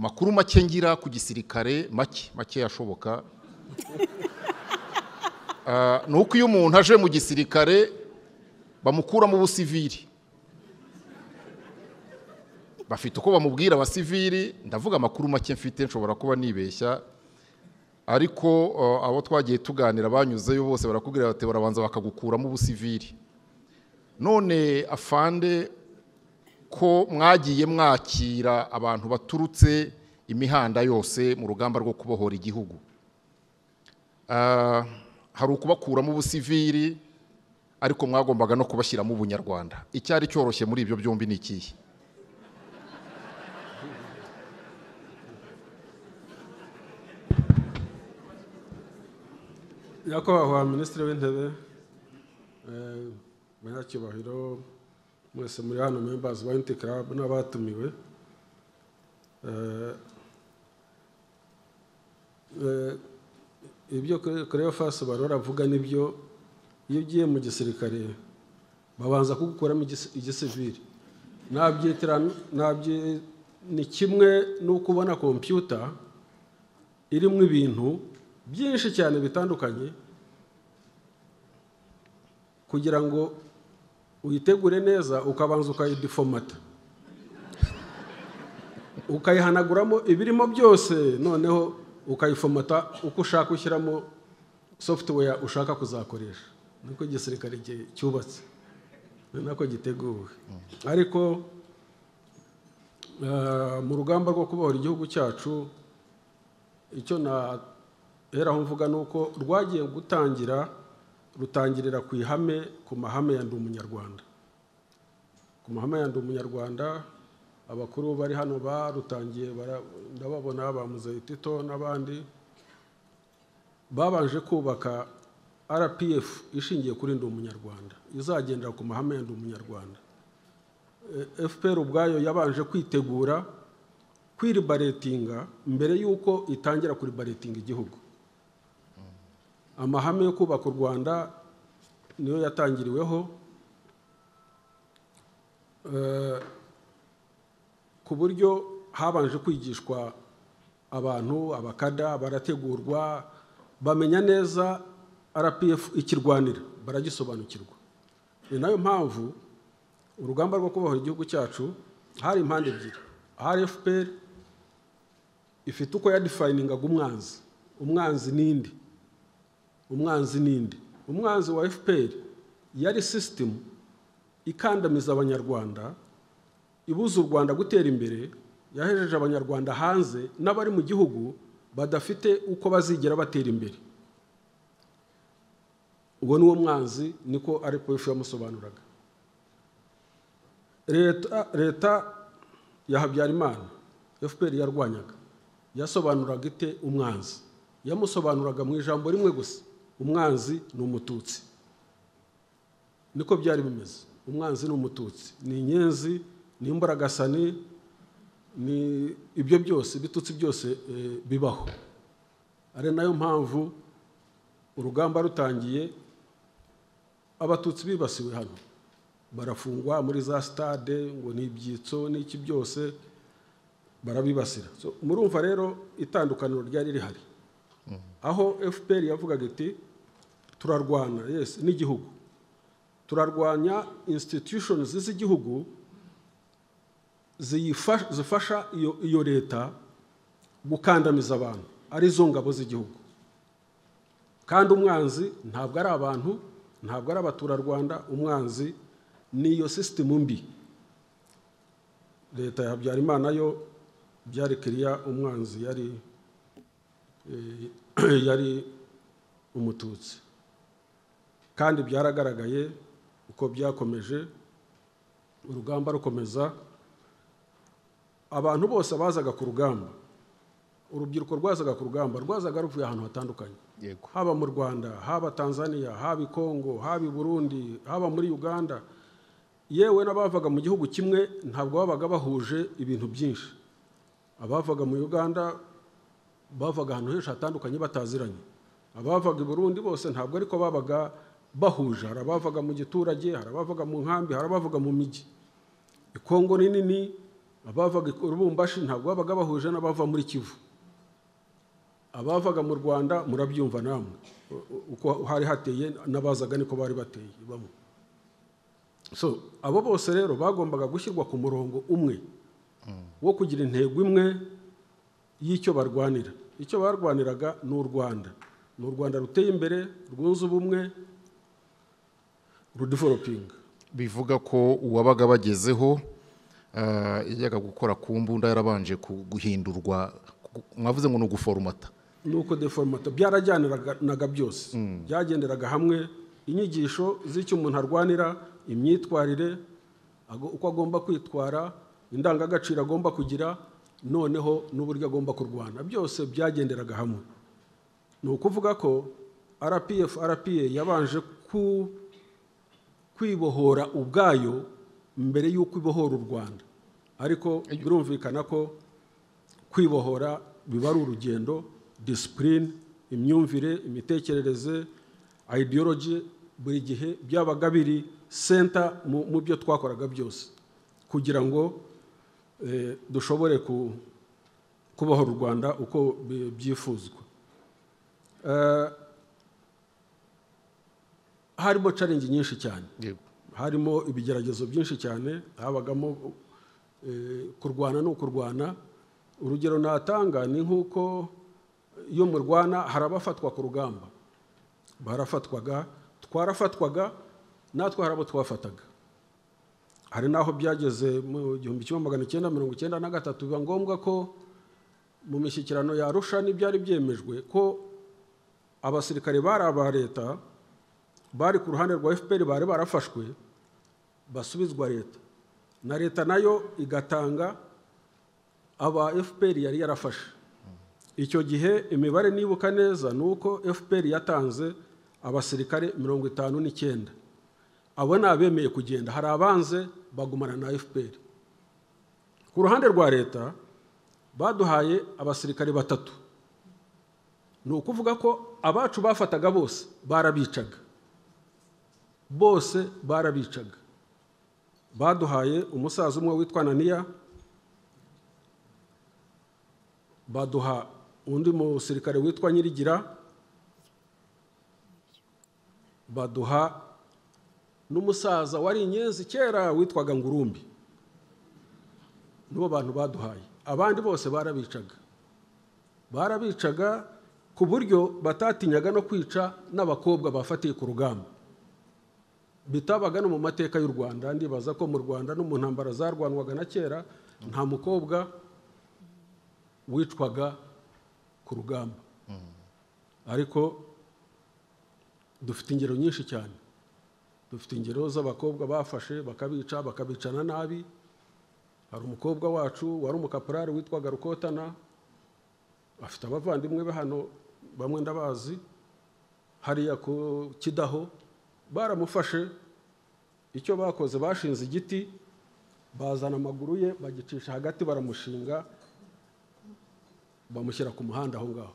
Amakuru make ngira ku gisirikare, make make yashoboka, ni uko iyo umuntu aje mu gisirikare bamukuramo ubusivili, bafite uko bamubwira abasivili. Ndavuga amakuru make mfite, nshobora kuba nibeshya, ariko abo twagiye tuganira banyuzeyo bose barakubwira bati barabanza bakagukuramo ubusivili. None afande, ko mwagiye mwakira abantu baturutse imihanda yose mu rugamba rwo kubohora igihugu, hari ukubakuramo ubusivili, ariko mwagombaga no kubashyiramo ubunyarwanda. Icyari cyoroshye muri ibyo byombi ni ikihe? Nyakubahwa Minisitiri w'Intebe, banyacyubahiro mwese muri hano, members ba Unity Club n'abatumiwe, ibyo Cleophas Barora avuga nibyo. Iyo ugiye mu gisirikare babanza kugukuramo igisivili. Ni kimwe n'uko ubona kompiyuta irimo ibintu byinshi cyane bitandukanye, kugira ngo uyitegure neza ukabanza ukayidifomata, ukayihanaguramo ibirimo byose, noneho ukayifomata uko ushaka, ushyiramo software ushaka kuzakoresha. Niko igisirikare cyubatse, ni nako giteguwe. Ariko mu rugamba rwo kubohora igihugu cyacu, icyo naheraho mvuga ni uko rwagiye gutangira, rutangirira ku ihame, ku mahame ya Ndi Umunyarwanda. Ku mahame ya Ndi Umunyarwanda, abakuru bari hano barutangiye, ndababona ba Muzehe Tito n'abandi, babanje kubaka RPF ishingiye kuri Ndi Umunyarwanda, izagendera ku mahame ya Ndi Umunyarwanda. FPR ubwayo yabanje kwitegura kwiribaretinga mbere y'uko itangira kuribaretinga igihugu. Amahame yo kubaka u Rwanda niyo yatangiriweho, ku buryo habanje kwigishwa abantu, abakada barategurwa, bamenya neza RPF ikirwanira, baragisobanukirwa. Ni nayo mpamvu urugamba rwo kubohora igihugu cyacu hari impande ebyiri. Hari FPR ifite uko yadefiningaga umwanzi. Umwanzi ninde? Umwanzi ninde? Umwanzi wa FPR yari system ikandamiza Abanyarwanda, ibuza u Rwanda gutera imbere, yahejeje Abanyarwanda hanze n'abari mu gihugu badafite uko bazigera batera imbere. Uwo ni wo mwanzi, niko RPF yamusobanuraga. Leta ya Habyarimana FPR yarwanyaga, yasobanuraga ite umwanzi? Yamusobanuraga mu ijambo rimwe gusa: umwanzi ni umututsi. Niko byari bimeze. Umwanzi ni umututsi, ni inyenzi, ni imburagasani, ni ibyo byose, ibitutsi byose bibaho. Ari nayo mpamvu urugamba rutangiye abatutsi bibasiwe hano, barafungwa muri za stade ngo ni ibyitso n'iki byose, barabibasira. So, murumva rero itandukaniro ryari rihari, aho FPR yavugaga iti turarwana, yes, n'igihugu, turarwanya institutions z'igihugu zifasha iyo leta gukandamiza abantu, arizo ngabo z'igihugu. Kandi umwanzi ntabwo ari abantu, ntabwo ari abaturarwanda, umwanzi ni iyo system mbi. Leta ya Habyarimana yo byari kiriya, umwanzi yari umututsi. Kandi byaragaragaye uko byakomeje urugamba rukomeza, abantu bose bazaga ku rugamba, urubyiruko rwazaga ku rugamba rwazaga ruvuye ahantu hatandukanye. Haba mu Rwanda, haba Tanzania, haba i Kongo, haba i Burundi, haba muri Uganda. Yewe n'abavaga mu gihugu kimwe ntabwo babaga bahuje ibintu byinshi. Abavaga mu Uganda bavaga ahantu henshi hatandukanye bataziranye. Abavaga i Burundi bose ntabwo ariko babaga bahuje. Hari abavaga mu giturage, hari abavaga mu nkambi, hari abavaga mu mijyi. I Kongo ni nini, Abavaga i Rubumbashi ntabwo babaga bahuje n'abava muri Kivu. Abavaga mu Rwanda murabyumva namwe uko hari hateye, n'abazaga niko bari bateye bamwe. So abo bose rero bagombaga gushyirwa ku murongo umwe wo kugira intego imwe y'icyo barwanira. Icyo barwaniraga ni u Rwanda, ni u Rwanda ruteye imbere, rwunze ubumwe, rudevelopinga. Bivuga ko uwabaga bagezeho yajyaga gukora ku mbunda yarabanje guhindurwa, mwavuze ngo ni uguforomata. Nuko deforomata byarajyaniraga byose, byagenderaga hamwe, inyigisho z'icyo umuntu arwanira, imyitwarire, uko agomba kwitwara, indangagaciro agomba kugira, noneho n'uburyo agomba kurwana, byose byagenderaga hamwe. Ni ukuvuga ko RPF RPA yabanje kwibohora ubwayo mbere y'uko ibohora u Rwanda. Ariko birumvikana ko kwibohora biba ari urugendo, discipline, imyumvire, imitekerereze, ideology, buri gihe byabaga biri center mu byo twakoraga byose kugira ngo dushobore kubohora u Rwanda uko byifuzwa. Harimo challenge nyinshi cyane, harimo ibigeragezo byinshi cyane, habagamo kurwana no kurwana. Urugero natanga ni nkuko iyo murwana hari abafatwa ku rugamba, barafatwaga, twarafatwaga, natwe hari abo twafataga. Hari naho byageze mu 1993 biba ngombwa ko mu mishyikirano ya Arusha n'ibyari byemejwe ko abasirikare bari aba leta bari ku ruhande rwa FPR bari barafashwe basubizwa leta, na leta nayo igatanga aba FPR yari yarafashe. Icyo gihe imibare nibuka neza nuko FPR yatanze abasirikare 59, abo nabemeye kugenda, hari abanze bagumana na FPR. Ku ruhande rwa leta baduhaye abasirikare 3, ni ukuvuga ko abacu bafataga bose barabicaga, bose barabicaga. Baduhaye umusaza umwe witwa Ananiya, baduha undi musirikare witwa Nyirigira, baduha n'umusaza wari inyenzi kera witwaga Ngurumbi. Nibo bantu baduhaye, abandi bose barabicaga. Barabicaga ku buryo batatinyaga no kwica n'abakobwa bafatiye ku rugamba. Bitabaga no mu mateka y'u Rwanda. Ndibaza ko mu Rwanda no mu ntambara zarwanwaga na kera nta mukobwa wicwaga ku rugamba. Ariko dufite ingero nyinshi cyane, dufite ingero z'abakobwa bafashe bakabica, bakabicana nabi. Hari umukobwa wacu wari umukaporari witwaga Rukotana, afite abavandimwe be hano bamwe ndabazi hariya ku Kidaho, baramufashe. Icyo bakoze, bashinze igiti bazana amaguru ye bagicisha hagati, baramushinga, bamushyira ku muhanda aho ngaho.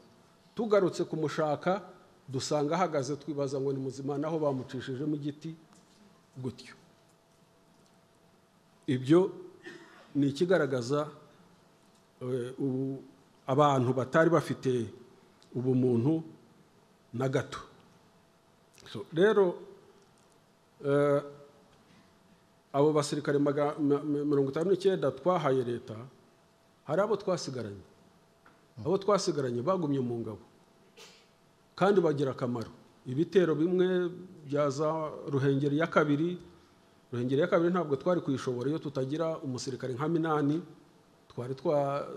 Tugarutse kumushaka dusanga ahagaze, twibaza ngo ni muzima, naho bamucishijemo igiti gutyo. Ibyo ni ikigaragaza abantu batari bafite ubumuntu na gato. So rero abo basirikare 59 twahaye leta, hari abo twasigaranye. Abo twasigaranye bagumye mu ngabo kandi bagira akamaro. Ibitero bimwe byaza Ruhengeri ya kabiri, Ruhengeri ya kabiri ntabwo twari kuyishobora iyo tutagira umusirikare nka Minani twari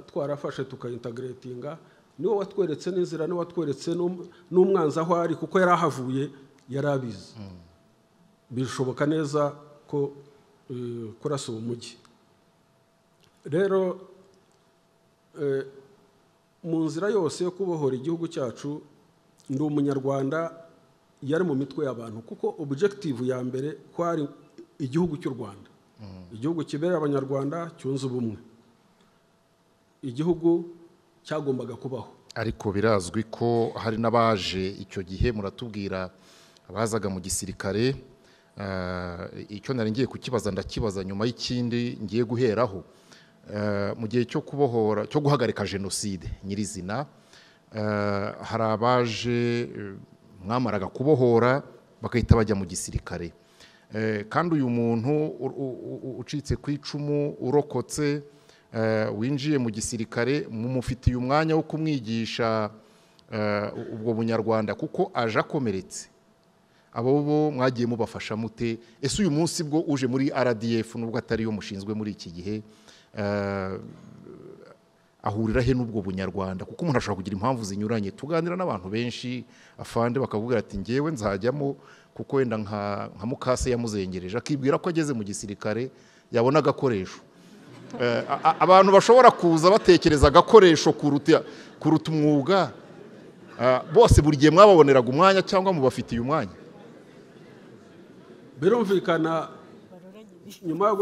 twarafashe tukaintegratinga. Niwe watweretse n'inzira, niwe watweretse n'umwanzi aho ari, kuko yari ahavuye, yarabizi. Bishoboka neza ko kurasa umujyi. Rero mu nzira yose yo kubohora igihugu cyacu, ndi umunyarwanda yari mu mitwe y'abantu, kuko objective ya mbere kwari igihugu cy'u Rwanda, igihugu kibereye abanyarwanda cyunze ubumwe, igihugu cyagombaga kubaho. Ariko birazwi ko hari n'abaje icyo gihe, muratubwira abazaga mu gisirikare. Icyo nari ngiye kukibaza ndakibaza nyuma y'ikindi ngiye guheraho. Mu gihe cyo kubohora, cyo guhagarika jenoside nyirizina, hari abaje mwamaraga kubohora bagahita bajya mu gisirikare. Kandi uyu muntu ucitse ku icumu, urokotse, winjiye mu gisirikare, mumufitiye umwanya wo kumwigisha ubwo bunyarwanda kuko aje akomeretse. Abo bo mwagiye mubafasha mute? Ese uyu munsi bwo uje muri RDF, nubwo atari yo mushinzwe muri iki gihe, ahurira he n'ubwo bunyarwanda? Kuko umuntu ashobora kugira impamvu zinyuranye. Tuganira n'abantu benshi, afande, bakavuga ati ngewe nzajyamo kuko wenda nka mukase yamuzengereje, akibwira ko ageze mu gisirikare yabona agakoresho. Abantu bashobora kuza batekereza agakoresho kuruta umwuga, bose buri gihe mwababoneraga umwanya cyangwa mubafitiye umwanya? Birumvikana, nyuma yo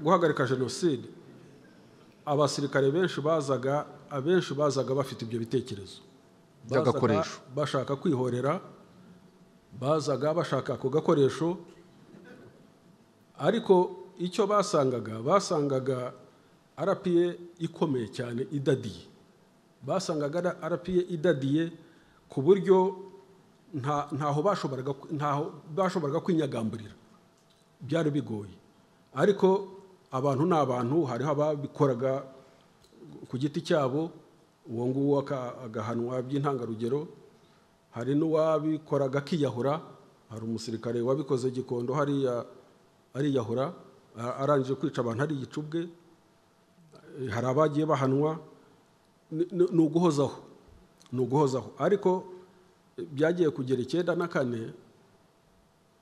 guhagarika jenoside, abasirikare benshi bazaga, abenshi bazaga bafite ibyo bitekerezo Bazaga By'agakoresho. bashaka kwihorera, bazaga bashaka ako gakoresho. Ariko icyo basangaga RPA ikomeye cyane, idadiye. Basangaga RPA idadiye ku buryo ntaho bashoboraga kwinyagamburira, byari bigoye. Ariko abantu ni abantu, hariho ababikoraga ku giti cyabo, uwo nguwo agahanwa by'intangarugero. Hari n'uwabikoraga akiyahura. Hari umusirikare wabikoze Gikondo hariya ariyahura, arangije kwica abantu ariyica ubwe. Hari abagiye bahanwa. Ni uguhozaho, ni uguhozaho. Ariko byagiye kugera 94,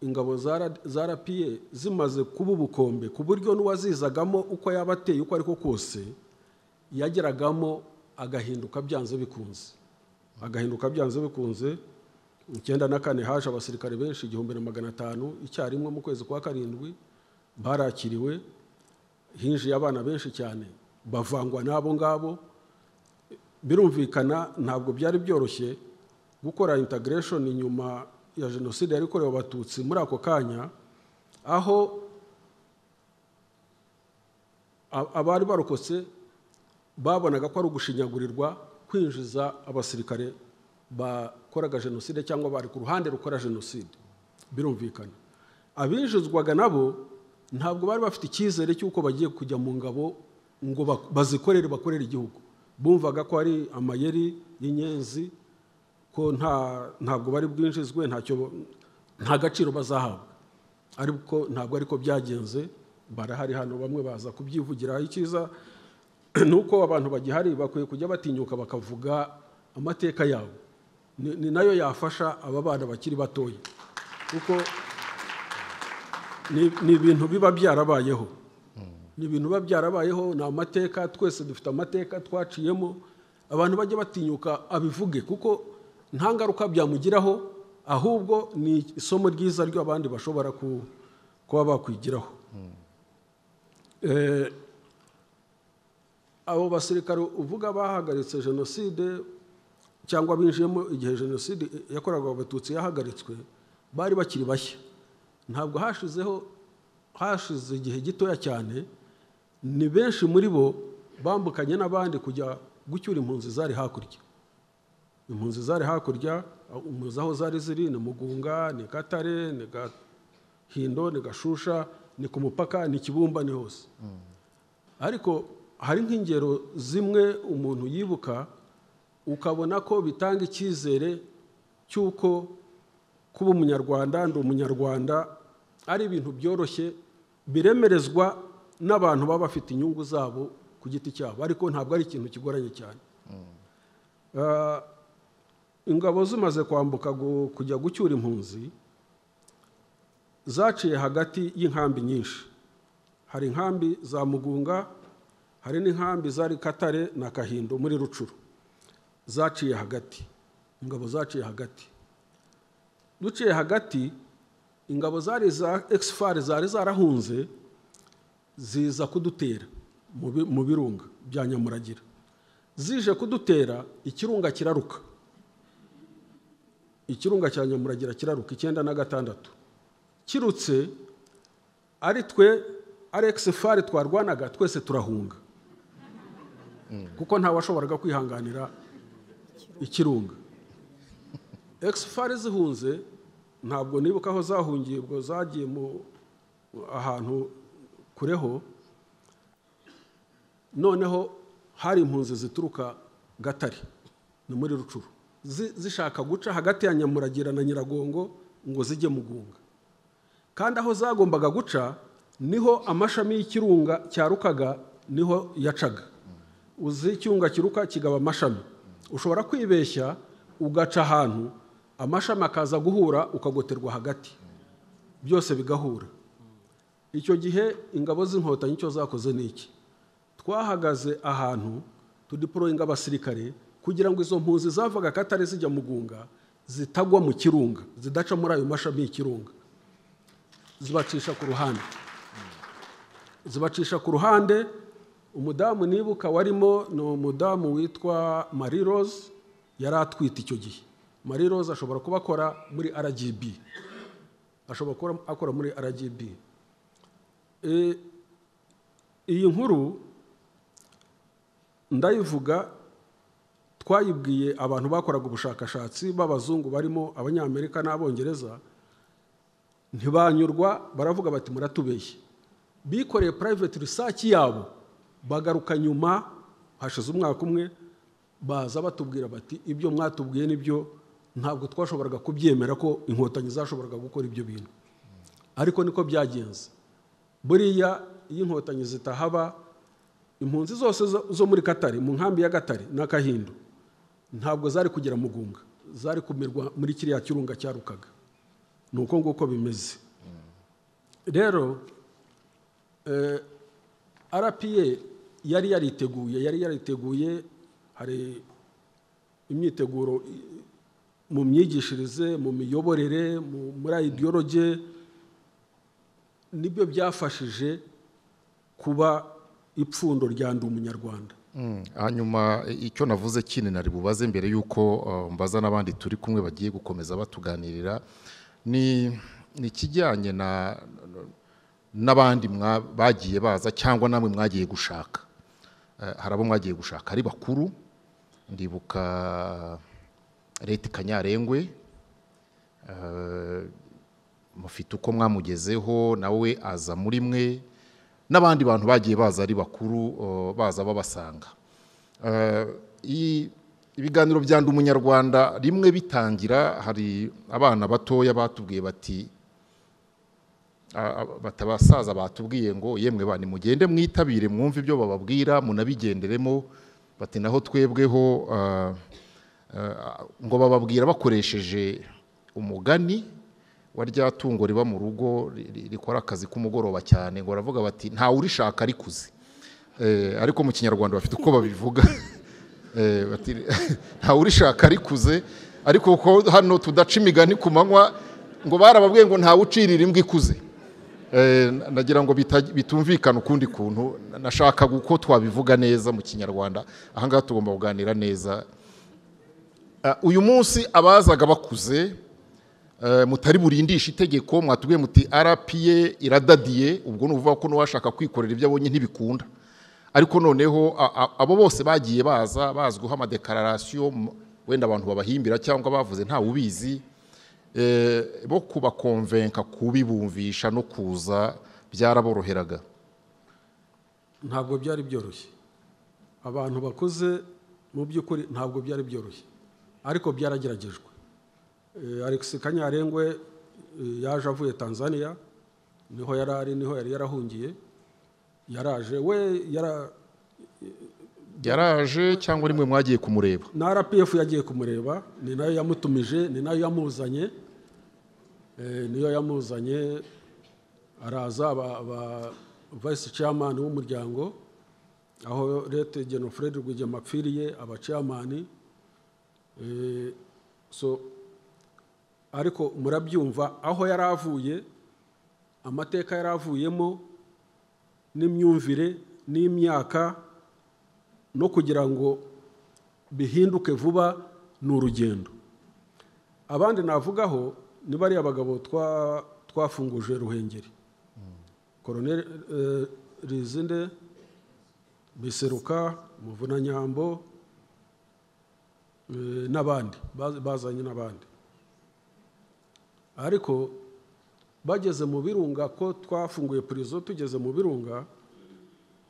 ingabo za RPA zimaze kuba ubukombe, ku buryo n'uwazizagamo uko yaba ateye uko ariko kose yageragamo agahinduka byanze bikunze, agahinduka byanze bikunze. 94 haje abasirikare benshi 1500 icyarimwe mu kwezi kwa 7, barakiriwe. Hinjiye abana benshi cyane bavangwa n'abo ngabo. Birumvikana ntabwo byari byoroshye gukora integration nyuma ya jenoside yari ikorewe Abatutsi muri ako kanya, aho abari barokotse babonaga ko ari ugushinyagurirwa kwinjiza abasirikare bakoraga jenoside cyangwa bari ku ruhande rukora jenoside. Birumvikana abinjizwaga nabo ntabwo bari bafite icyizere cy'uko bagiye kujya mu ngabo ngo bazikorere, bakorere igihugu. Bumvaga ko ari amayeri y'inyenzi, ko ntabwo bari bwinjizwe, nta gaciro bazahabwa. Ariko ntabwo ariko byagenze, barahari hano bamwe baza kubyivugira. Icyiza ni uko abantu bagihari bakwiye kujya batinyuka bakavuga amateka yabo. Ni nayo yafasha aba bana bakiri batoya, kuko ni ibintu biba byarabayeho, ni ibintu biba byarabayeho, ni amateka, twese dufite amateka twaciyemo. Abantu bajya batinyuka abivuge, kuko nta ngaruka byamugiraho, ahubwo ni isomo ryiza ry'abandi bashobora kuba bakwigiraho. Abo basirikare uvuga bahagaritse jenoside cyangwa binjiyemo igihe jenoside yakorerwaga Abatutsi yahagaritswe, bari bakiri bashya. Ntabwo hashize igihe gitoya cyane, ni benshi muri bo bambukanye n'abandi kujya gucyura impunzi zari hakurya. Impunzi zari hakurya, umuzi aho zari ziri ni Mugunga, ni Katare, ni Gahindo, ni Gashusha, ni ku mupaka, ni Kibumba, ni hose. Ariko hari nk'ingero zimwe umuntu yibuka ukabona ko bitanga icyizere cy'uko kuba umunyarwanda, ndi umunyarwanda, ari ibintu byoroshye biremerezwa n'abantu baba bafite inyungu zabo ku giti cyabo, ariko ntabwo ari ikintu kigoranye cyane. Ingabo zimaze kwambuka kujya gucyura impunzi, zaciye hagati y'inkambi nyinshi. Hari inkambi za Mugunga, hari n'inkambi zari Katare na Kahindo muri Rucuru. Zaciye hagati, ingabo zaciye hagati. Duciye hagati, ingabo zari za ex-FAR zari zarahunze ziza kudutera mu birunga bya Nyamuragira. Zije kudutera, ikirunga kiraruka. Ikirunga cya Nyamuragira kiraruka 96. Kirutse ari twe ari ex-FAR twarwanaga twese turahunga. Kuko ntawashoboraga kwihanganira ikirunga. Ex-FAR zihunze, ntabwo nibuka aho zahungiye, ubwo zagiye mu ahantu kureho. Noneho hari impunzi zituruka Gatare ni muri Rucuru, zishaka guca hagati ya Nyamuragira na Nyiragongo ngo zijye Mugunga, kandi aho zagombaga guca niho amashami y'ikirunga cyarukaga, niho yacaga. Uzi ikirunga kiruka kigaba amashami, ushobora kwibeshya ugaca ahantu amashami akaza guhura ukagoterwa hagati, byose bigahura. Icyo gihe ingabo z'Inkotanyi icyo zakoze ni iki? Twahagaze ahantu tudeployinga abasirikare kugira ngo izo mpunzi zavaga Katare zijya Mugunga zitagwa mu kirunga, zidaca muri ayo mashami y'ikirunga, zibacisha ku ruhande, zibacisha ku ruhande. Umudamu nibuka warimo ni umudamu witwa Marie Rose, yari atwite icyo gihe. Marie Rose ashobora kuba akora muri RGB, ashobora kuba akora muri RGB. Iyi nkuru ndayivuga, twayibwiye abantu bakoraga ubushakashatsi b'abazungu barimo Abanyamerika n'Abongereza, ntibanyurwa, baravuga bati muratubeshye. Bikoreye private research yabo, bagaruka nyuma hashize umwaka umwe baza batubwira bati ibyo mwatubwiye nibyo, ntabwo twashoboraga kubyemera ko Inkotanyi zashoboraga gukora ibyo bintu, ariko niko byagenze. Buriya iyo Inkotanyi zitahaba, impunzi zose zo muri Katare, mu nkambi ya Gatare na Kahindu, ntabwo zari kugera Mugunga, zari kumirwa muri kiriya kirunga cyarukaga. Ni uko nguko bimeze. Rero RPA yari yariteguye, yari yariteguye, hari imyiteguro mu myigishirize, mu miyoborere, muri ideology, nibyo byafashije kuba ipfundo rya Ndi Umunyarwanda. Hanyuma icyo navuze kine nari bubaze mbere yuko mbaza n'abandi turi kumwe bagiye gukomeza batuganirira, ni ikijyanye na n'abandi bagiye baza cyangwa namwe mwagiye gushaka. Hari abo mwagiye gushaka ari bakuru, ndibuka Leta Kanyarengwe, mufite uko mwamugezeho nawe aza muri mwe, n'abandi bantu bagiye baza ari bakuru baza babasanga. Ibiganiro bya Ndi Umunyarwanda rimwe bitangira, hari abana batoya batubwiye bati, batabasaza batubwiye ngo yemwe bani mugende mwitabire mwumve ibyo bababwira munabigenderemo, bati naho twebweho ngo bababwira bakoresheje umugani wa rya tungo riba mu rugo rikora akazi k'umugoroba cyane, ngo baravuga bati nta urishaka arikuze. Ariko mu Kinyarwanda bafite uko babivuga, bati nta urishaka arikuze, ariko ko hano tudaca imigani ku manywa, ngo barababwiye ngo nta ucirira imbwa ikuze. Nagira ngo bitumvikana ukundi kuntu, nashaka uko twabivuga neza mu Kinyarwanda. Aha ngaha tugomba kuganira neza. Uyu munsi abazaga bakuze, mutari burindisha itegeko, mwatubwiye muti RPA iradadiye, ubwo nuvuga ko n'uwashaka kwikorera ibyo abonye ntibikunda. Ariko noneho abo bose bagiye baza bazwiho amadeclaration, wenda abantu babahimbira cyangwa bavuze nta ubizi, bo kubakonvenka kubibumvisha no kuza byaraboroheraga? Ntabwo byari byoroshye. Abantu bakuze mu by'ukuri ntabwo byari byoroshye, ariko byarageragejwe. Alex Kanyarengwe yaje avuye Tanzania, niho yari ari, niho yari yarahungiye, yaraje we yaraje cyangwa rimwe mwagiye kumureba? Na RPF yagiye kumureba, ni nayo yamutumije, ni nayo yamuzanye, niyo yamuzanye araza aba vice chairman w'umuryango, aho Leta General Fred Rwigema apfiriye aba chairman. So ariko murabyumva aho yaravuye, amateka yaravuyemo, n'imyumvire n'imyaka, no kugira ngo bihinduke vuba ni urugendo. Abandi navugaho ni bari abagabo twafunguje Ruhengeri, Colonel Rizinde Biseruka, Muvunanyambo n'abandi, bazanye n'abandi. Ariko bageze mu Birunga, ko twafunguye prison tugeze mu Birunga,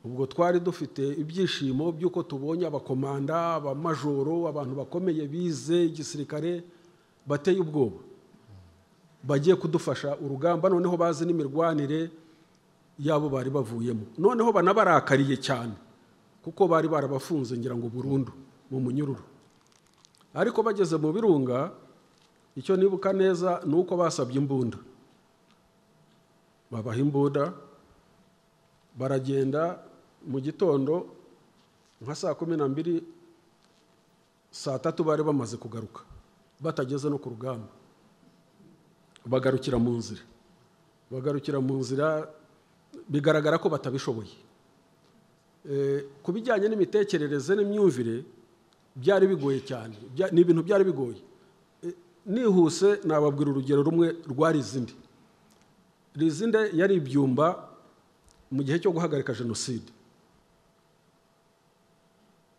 ubwo twari dufite ibyishimo by'uko tubonye abakomanda, abamajoro, abantu bakomeye bize igisirikare bateye ubwoba, bagiye kudufasha urugamba, noneho bazi n'imirwanire yabo bari bavuyemo, noneho banabarakariye cyane kuko bari barabafunze ngira ngo burundu mu munyururu. Ariko bageze mu Birunga, icyo nibuka neza ni uko basabye imbunda, babaha imbunda, baragenda mu gitondo nka saa 12, saa 3 bari bamaze kugaruka, batageze no ku rugamba, bagarukira mu nzira, bagarukira mu nzira, bigaragara ko batabishoboye. Ku bijyanye n'imitekerereze n'imyumvire byari bigoye cyane, ni ibintu byari bigoye. Nihuse nababwira urugero rumwe rwa Rizinde. Rizinde yari ibyumba mu gihe cyo guhagarika jenoside,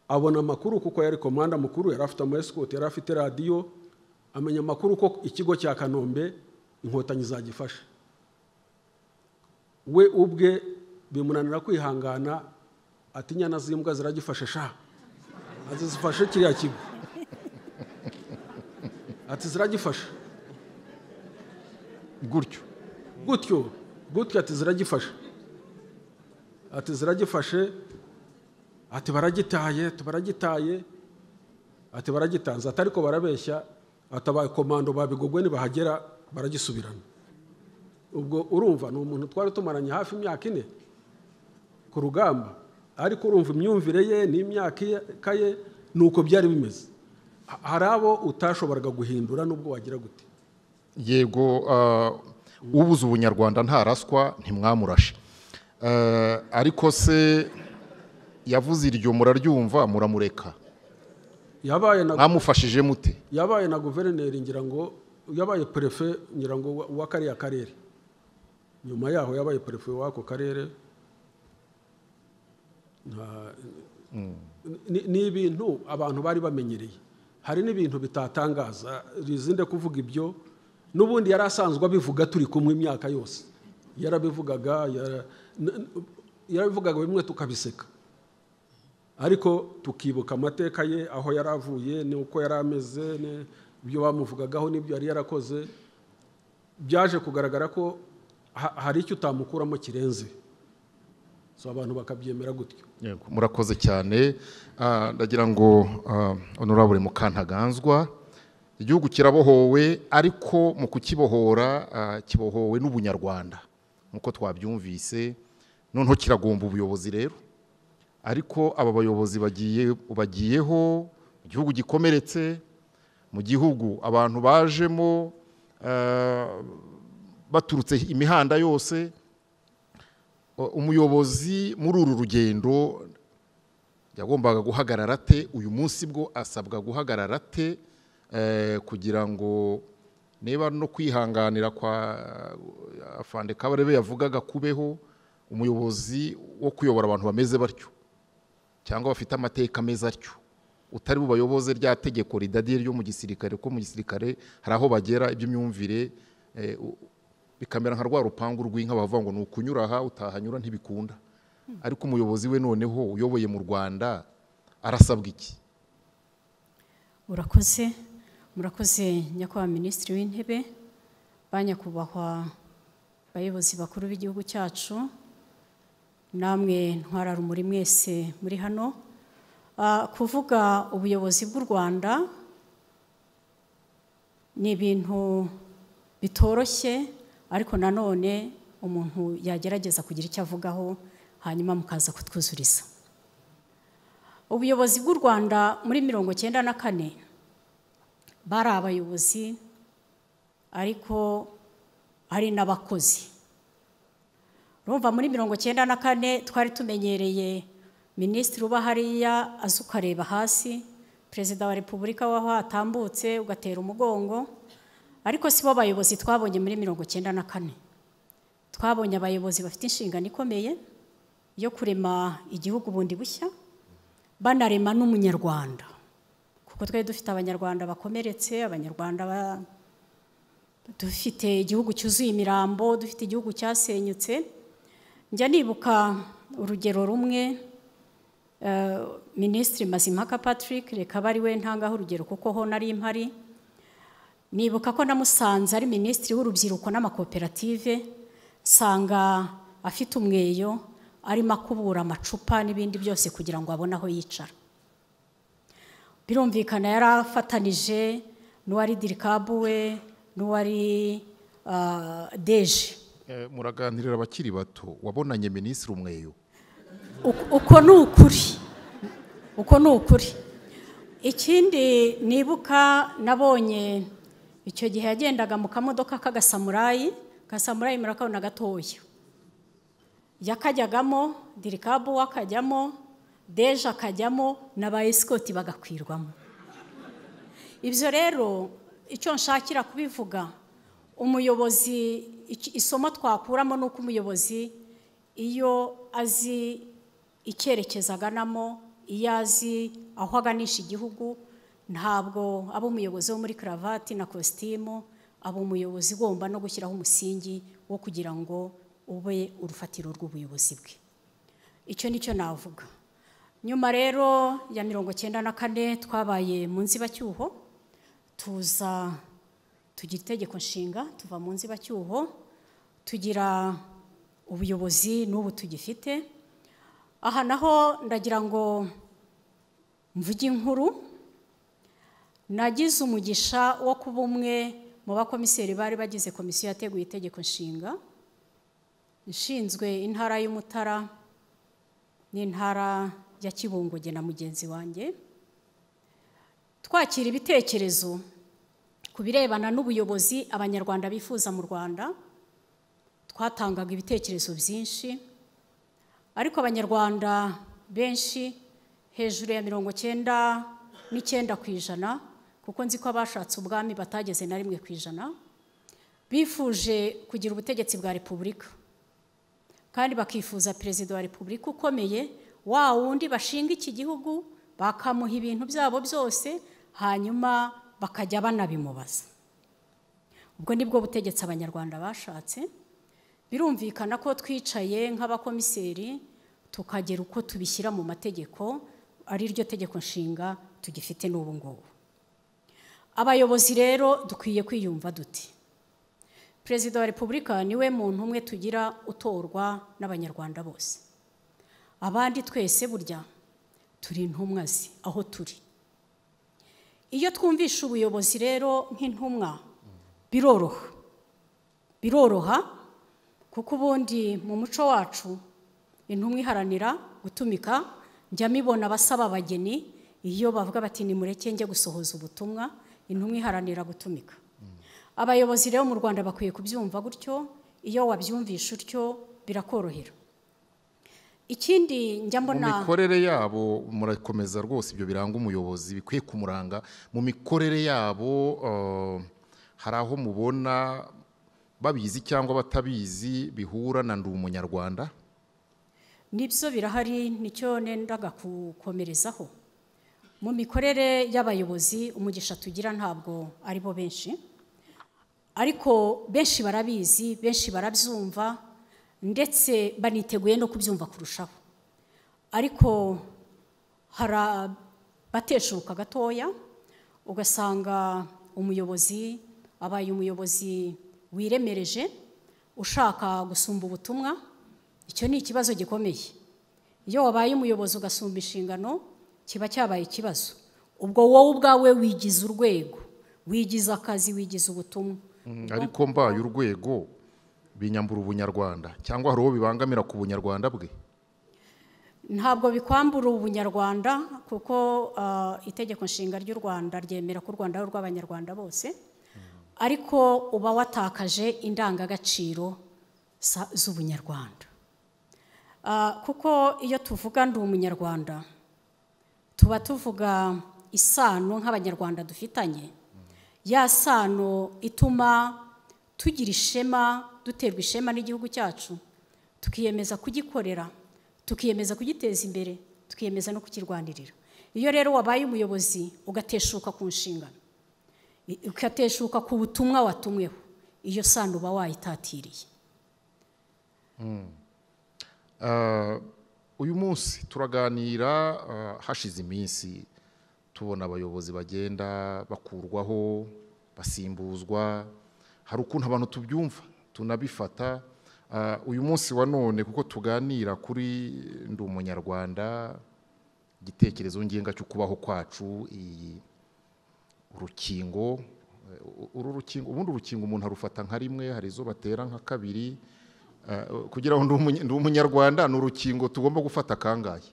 abona amakuru kuko yari komanda mukuru, yari afite ama escort, yari afite radiyo, amenya amakuru ko ikigo cya Kanombe Inkotanyi zagifashe. We ubwe bimunanira kwihangana, ati inyana z'imbwa ziragifashe sha, azifashe kiriya kigo, ati ziragifashe gutyo gutyo gutyo, ati ziragifashe, ati ziragifashe, ati baragitaye, baragitaye, ati baragitanze, ati ariko barabeshya, ati abakomando babigogwe nibahagera baragisubirana. Ubwo urumva ni umuntu twari tumaranye hafi imyaka 4 ku rugamba, ariko urumva imyumvire ye n'imyaka ye nuko byari bimeze. Hari abo utashoboraga guhindura nubwo wagira gute. Yego, ubuze ubunyarwanda ntaraswa ntimwamurashe. Ariko se yavuze iryo muraryumva muramureka, yabaye na mwamufashije mute? Yabaye na guverineri ngira ngo, yabaye prefe ngira ngo wa kariya karere, nyuma yaho yabaye prefe w'ako karere. Ni ibintu abantu bari bamenyereye, hari n'ibintu bitatangaza Rizinde kuvuga ibyo, n'ubundi yari asanzwe abivuga turi kumwe imyaka yose, yarabivugaga, yarabivugaga bimwe tukabiseka, ariko tukibuka amateka ye, aho yari avuye, n'uko yari ameze, ibyo bamuvugagaho n'ibyo yari yarakoze. Byaje kugaragara ko hari icyo utamukuramo kirenze, so abantu bakabyemera gutyo. Yego, murakoze cyane. Ndagira ngo Honorable Mukantaganzwa, igihugu kirabohowe, ariko mu kukibohora kibohowe n'ubunyarwanda nkuko twabyumvise, noneho kiragomba ubuyobozi rero. Ariko aba bayobozi bagiyeho mu gihugu gikomeretse, mu gihugu abantu bajemo baturutse imihanda yose. Umuyobozi muri uru rugendo yagombaga guhagarara ate? Uyu munsi bwo asabwa guhagarara ate kugira ngo niba no kwihanganira kwa Afande Kabarebe yavugaga kubeho, umuyobozi wo kuyobora abantu bameze batyo cyangwa bafite amateka meza atyo, utari bubayoboze rya tegeko ridadiye ryo mu gisirikare, ko mu gisirikare hari aho bagera iby'imyumvire bikamera nka rwa rupangu rw'inka bavuga ngo ni ukunyura aha utahanyura ntibikunda. Ariko umuyobozi we noneho uyoboye mu Rwanda arasabwa iki? Urakoze, murakoze nyakubahwa Minisitiri w'Intebe, ba nyakubahwa bayobozi bakuru b'igihugu cyacu, namwe ntwararumuri mwese muri hano. Kuvuga ubuyobozi bw'u Rwanda ni ibintu bitoroshye, ariko nanone umuntu yagerageza kugira icyo avugaho hanyuma mukaza kutwuzuriza. Ubuyobozi bw'u Rwanda muri 94 bari abayobozi, ariko ari n'abakozi. Urumva muri 94 twari tumenyereye minisitiri uba hariya aza ukareba hasi, perezida wa repubulika waho atambutse ugatera umugongo, ariko sibo bayobozi twabonye muri 94. Twabonye abayobozi bafite inshingano ikomeye yo kurema igihugu bundi bushya, banarema n'umunyarwanda, kuko twari dufite abanyarwanda bakomeretse, abanyarwanda dufite igihugu cyuzuye imirambo, dufite igihugu cyasenyutse. Njya nibuka urugero rumwe, Minisitiri Mazimpaka Patrick, reka bari we ntangaho urugero kuko ho nari mpari. Nibuka ko namusanze ari minisitiri w'urubyiruko n'amakoperative, nsanga afite umweyo arimo akubura amacupa n'ibindi byose kugira ngo abone aho yicara. Birumvikana yarafatanije n'uwari dirikabu we n'uwari deje. Muraganirira abakiri bato, wabonanye minisitiri umweyo? Uko ni ukuri, uko ni ukuri. Ikindi nibuka nabonye icyo gihe yagendaga mu kamodoka k'agasamurayi, gasamurayi murakabona gatoya, yakajyagamo dirikabu akajyamo, deje akajyamo, n'aba esikoti bagakwirwamo. Ibyo rero icyo nshakira kubivuga, umuyobozi, isomo twakuramo ni uko umuyobozi iyo azi icyerekezo aganamo, iyo azi aho aganisha igihugu, ntabwo aba umuyobozi wo muri karavati na kositimu, aba umuyobozi ugomba no gushyiraho umusingi wo kugira ngo ube urufatiro rw'ubuyobozi bwe. Icyo nicyo navuga. Nyuma rero ya 94 twabaye mu nzibacyuho, tuza tugira itegeko nshinga, tuva mu nzibacyuho tugira ubuyobozi n'ubu tugifite. Aha naho ndagira ngo mvuge inkuru. Nagize umugisha wo kuba umwe mu bakomiseri bari bagize komisiyo yateguye itegeko nshinga, nshinzwe intara y'Umutara n'intara ya Kibungo na mugenzi wanjye. Twakira ibitekerezo ku birebana n'ubuyobozi abanyarwanda bifuza mu Rwanda. Twatangaga ibitekerezo byinshi, ariko abanyarwanda benshi hejuru ya 99%, kuko nzi ko abashatse ubwami batageze na 1%, bifuje kugira ubutegetsi bwa repubulika, kandi bakifuza perezida wa repubulika ukomeye, wa wundi bashinga iki gihugu bakamuha ibintu byabo byose, hanyuma bakajya banabimubaza. Ubwo nibwo butegetsi abanyarwanda bashatse. Birumvikana ko twicaye nk'abakomiseri tukagera uko tubishyira mu mategeko, ari ryo tegeko nshinga tugifite n'ubu ngubu. Abayobozi rero dukwiye kwiyumva duti: Perezida wa repubulika niwe muntu umwe tugira utorwa n'abanyarwanda bose, abandi twese burya turi intumwa ze aho turi. Iyo twumvisha ubuyobozi rero nk'intumwa biroroha, biroroha, kuko ubundi mu muco wacu intumwa iharanira gutumika. Njya mibona abasaba abageni iyo bavuga bati nimureke njye gusohoza ubutumwa, intumwa iharanira gutumika. Abayobozi rero mu Rwanda bakwiye kubyumva gutyo, iyo wabyumvisha utyo birakorohera. Ikindi njya mbona mu mikorere yabo, murakomeza rwose ibyo biranga umuyobozi bikwiye kumuranga mu mikorere yabo. Hari aho mubona babizi cyangwa batabizi bihura na ndi umunyarwanda? Nibyo birahari, nicyo nendaga kukomerezaho. Mu mikorere y'abayobozi umugisha tugira ntabwo ari bo benshi, ariko benshi barabizi, benshi barabyumva, ndetse baniteguye no kubyumva kurushaho. Ariko hari abateshuka gatoya, ugasanga umuyobozi abaye umuyobozi wiremereje, ushaka gusumba ubutumwa. Icyo ni ikibazo gikomeye. Iyo wabaye umuyobozi ugasumba inshingano, kiba cyabaye ikibazo. Ubwo wowe ubwawe wigize urwego, wigize akazi, wigize ubutumwa. Ariko mbaye urwego binyambura ubunyarwanda, cyangwa hari uwo bibangamira ku bunyarwanda bwe? Ntabwo bikwambura ubunyarwanda, kuko itegeko nshinga ry'u Rwanda ryemera ko u Rwanda ari urw'abanyarwanda bose, ariko uba watakaje indangagaciro z'ubunyarwanda. Kuko iyo tuvuga ndi umunyarwanda, tuba tuvuga isano nk'abanyarwanda dufitanye, ya sano ituma tugira ishema, duterwa ishema n'igihugu cyacu, tukiyemeza kugikorera, Tukiyemeza kugiteza imbere, tukiyemeza no kukirwanirira. Iyo rero wabaye umuyobozi ugateshuka ku nshingano, ugateshuka ku butumwa watumweho, iyo sano uba wayitatiriye. Uyu munsi turaganira, hashize iminsi tubona abayobozi bagenda bakurwaho, basimbuzwa, hari ukuntu abantu tubyumva tunabifata. Uyu munsi wa none kuko tuganira kuri Ndi Umunyarwanda, igitekerezo ngenga cyo kubaho kwacu, iyi urukingo, uru rukingo, ubundi urukingo umuntu arufata nka rimwe, hari izo batera nka kabiri. Kugira ngo Ndi Umunyarwanda ni urukingo tugomba gufata kangahe?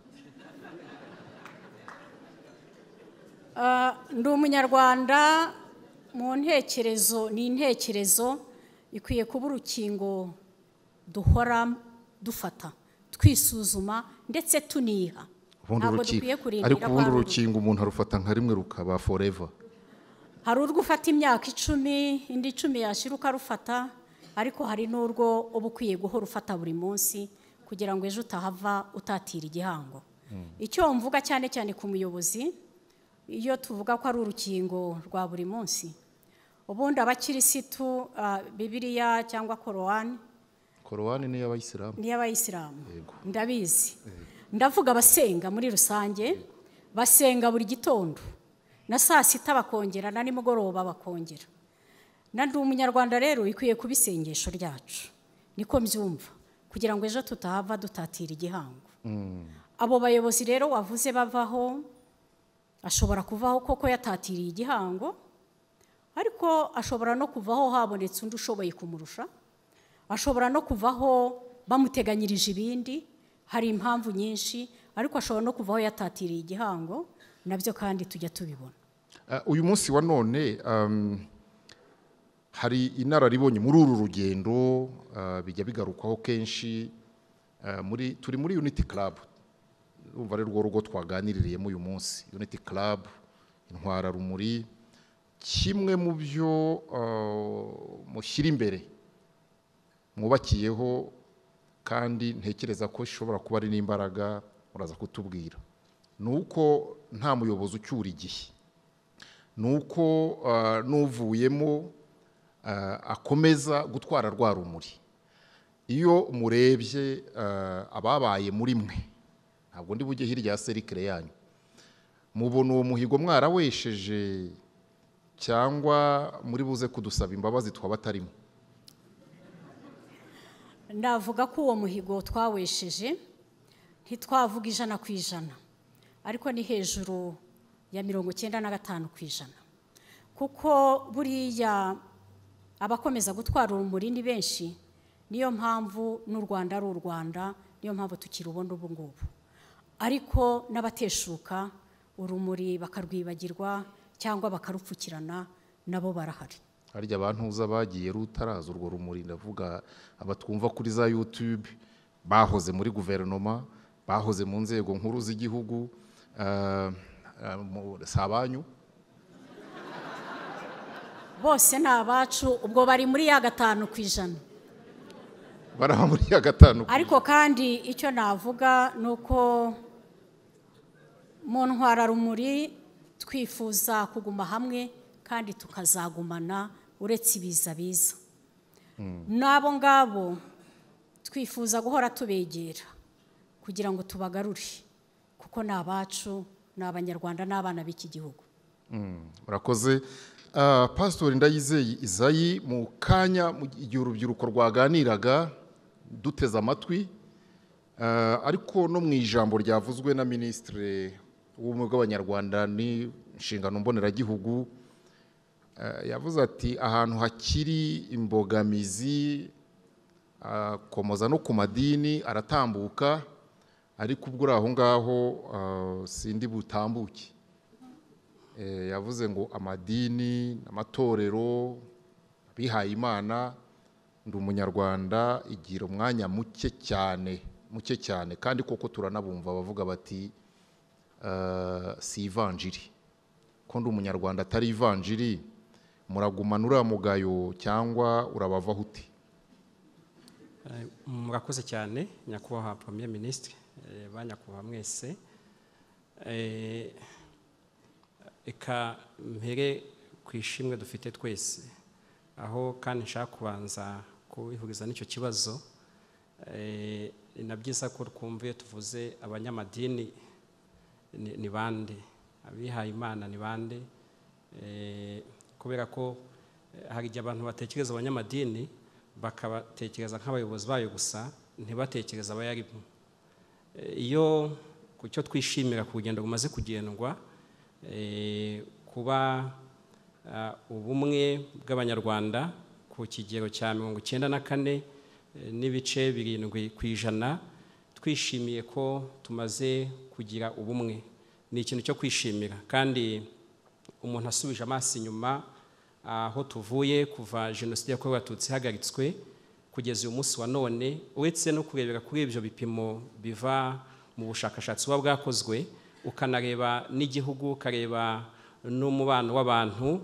Ndi Umunyarwanda mu ntekerezo, ni intekerezo ikwiye kuba urukingo duhora dufata, twisuzuma ndetse tuniha. Ntabwo dukwiye kurindira. Ariko ubundi urukingo umuntu arufata nka rimwe rukaba forever. Hari urwo ufata imyaka 10, indi 10 yashira ukarufata, ariko hari n'urwo uba ukwiye guhora ufata buri munsi kugira ngo ejo utahava utatira igihango. Icyo mvuga cyane cyane ku muyobozi, iyo tuvuga ko ari urukingo rwa buri munsi, ubundi abakirisitu, Bibiliya cyangwa Korowani, Korowani ni y'abayisilamu, ni y'abayisilamu ndabizi. Ndavuga abasenga muri rusange, basenga buri gitondo na saa sita bakongera, na nimugoroba bakongera. Na Ndi Umunyarwanda rero ikwiye kuba isengesho ryacu, niko mbyumva, kugira ngo ejo tutahava dutatira igihango. Abo bayobozi rero wavuze bavaho, ashobora kuvaho koko yatatiriye igihango, ariko ashobora no kuvaho habonetse undi ushoboye kumurusha, ashobora no kuvaho bamuteganyirije ibindi, hari impamvu nyinshi, ariko ashobora no kuvaho yatatiriye igihango, nabyo kandi tujya tubibona. Uyu munsi wa none hari inararibonye muri uru rugendo, bijya bigarukwaho kenshi, turi muri Unity Club, urumva rero urwo rugo twaganiriyemo uyu munsi, Unity Club, Intwararumuri, kimwe mu byo mushyira imbere mwubakiyeho, kandi ntekereza ko ishobora kuba ari n'imbaraga muraza kutubwira, ni uko nta muyobozi ucyura igihe, ni uko n'uvuyemo akomeza gutwara rwa rumuri. Iyo murebye ababaye muri mwe, ntabwo ndi bujye hirya ya serikire yanyu, mubona uwo muhigo mwarawesheje cyangwa muri buze kudusaba imbabazi twabatarimo? Ndavuga ko uwo muhigo twawesheje, ntitwavuga 100%, ariko ni hejuru ya 95%, kuko buriya abakomeza gutwara urumuri ni benshi. Niyo mpamvu n'u Rwanda ari u Rwanda, niyo mpamvu tukirubona ubu ngubu. Ariko n'abateshuka urumuri bakarwibagirwa cyangwa bakarupfukirana nabo barahari. Harya abantu uza bagiye rutaraza urwo rumuri, ndavuga abatwumva kuri za YouTube, bahoze muri guverinoma, bahoze mu nzego nkuru z'igihugu, sabanyu bose ni abacu, ubwo bari muri ya 5%. Baraba muri ya 5%. Ariko kandi icyo navuga nuko mu ntwararumuri twifuza kuguma hamwe kandi tukazagumana uretse ibiza biza. N'abo ngabo twifuza guhora tubegera kugira ngo tubagarure, kuko ni abacu, ni abanyarwanda n'abana b'iki gihugu. Murakoze. Pastor Ndayizeye Isayi, mu kanya igihe urubyiruko rwaganiraga duteze amatwi, ariko no mu ijambo ryavuzwe na Ministre w'Ubumwe bw'Abanyarwanda ni inshingano mboneragihugu, yavuze ati ahantu hakiri imbogamizi, akomoza no ku madini aratambuka, ariko ubwo aho ngaho sindi butambuke. Yavuze ngo amadini, amatorero, abihaye Imana, Ndi Umunyarwanda igira umwanya muke cyane, muke cyane, kandi koko turanabumva bavuga bati si ivanjiri, ko Ndi Umunyarwanda atari ivanjiri, muragumana uriya mugayo cyangwa urabavaho ute? Murakoze cyane nyakubahwa Premier Ministre. Banyakuba mwese, eka mpere ku ishimwe dufite twese, aho kandi nshaka kubanza kubihuriza n'icyo kibazo. Ni na byiza ko twumva iyo tuvuze abanyamadini ni bande, abihaye Imana ni bande, kubera ko hari igihe abantu batekereza abanyamadini bakabatekereza nk'abayobozi bayo gusa, ntibatekereza abayarimo. Iyo ku cyo twishimira ku rugendo rumaze kugendwa, kuba ubumwe bw'Abanyarwanda ku kigero cya 94.7%, twishimiye ko tumaze kugira ubumwe, ni ikintu cyo kwishimira. Kandi umuntu asubije amaso inyuma aho tuvuye kuva jenoside yakorewe Abatutsi ihagaritswe kugeza uyu munsi wa none, uretse no kurebera kuri ibyo bipimo biva mu bushakashatsi buba bwakozwe, ukanareba n'igihugu, ukareba n'umubano w'abantu,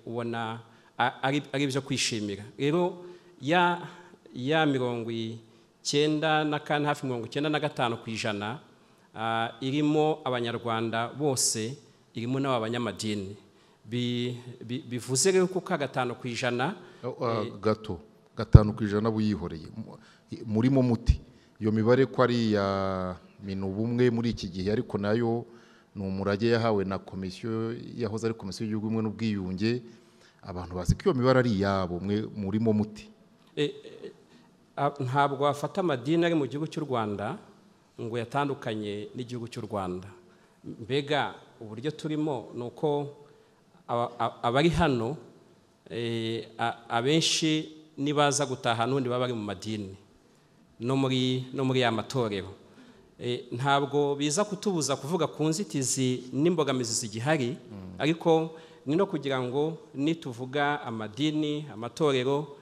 ubona ari ibyo kwishimira. Rero ya 94, hafi 95% irimo Abanyarwanda bose, irimo n'aba banyamadini. Bivuze rero ko ka 5% gato 5% buyihoreye murimo muti iyo mibare ko ari ya Minubumwe muri iki gihe, ariko nayo ni umurage yahawe na komisiyo yahoze ari komisiyo y'igihugu ubumwe n'ubwiyunge. Abantu bazi ko iyo mibare ari iyabo, mwe murimo muti. Ntabwo wafata amadini ari mu gihugu cy'u Rwanda ngo yatandukanye n'igihugu cy'u Rwanda. Mbega uburyo turimo ni uko abari hano abenshi nibaza gutaha n'undi baba bari mu madini no muri ya matorero. Ntabwo biza kutubuza kuvuga ku nzitizi n'imbogamizi zigihari, ariko ni no kugira ngo nituvuga amadini, amatorero,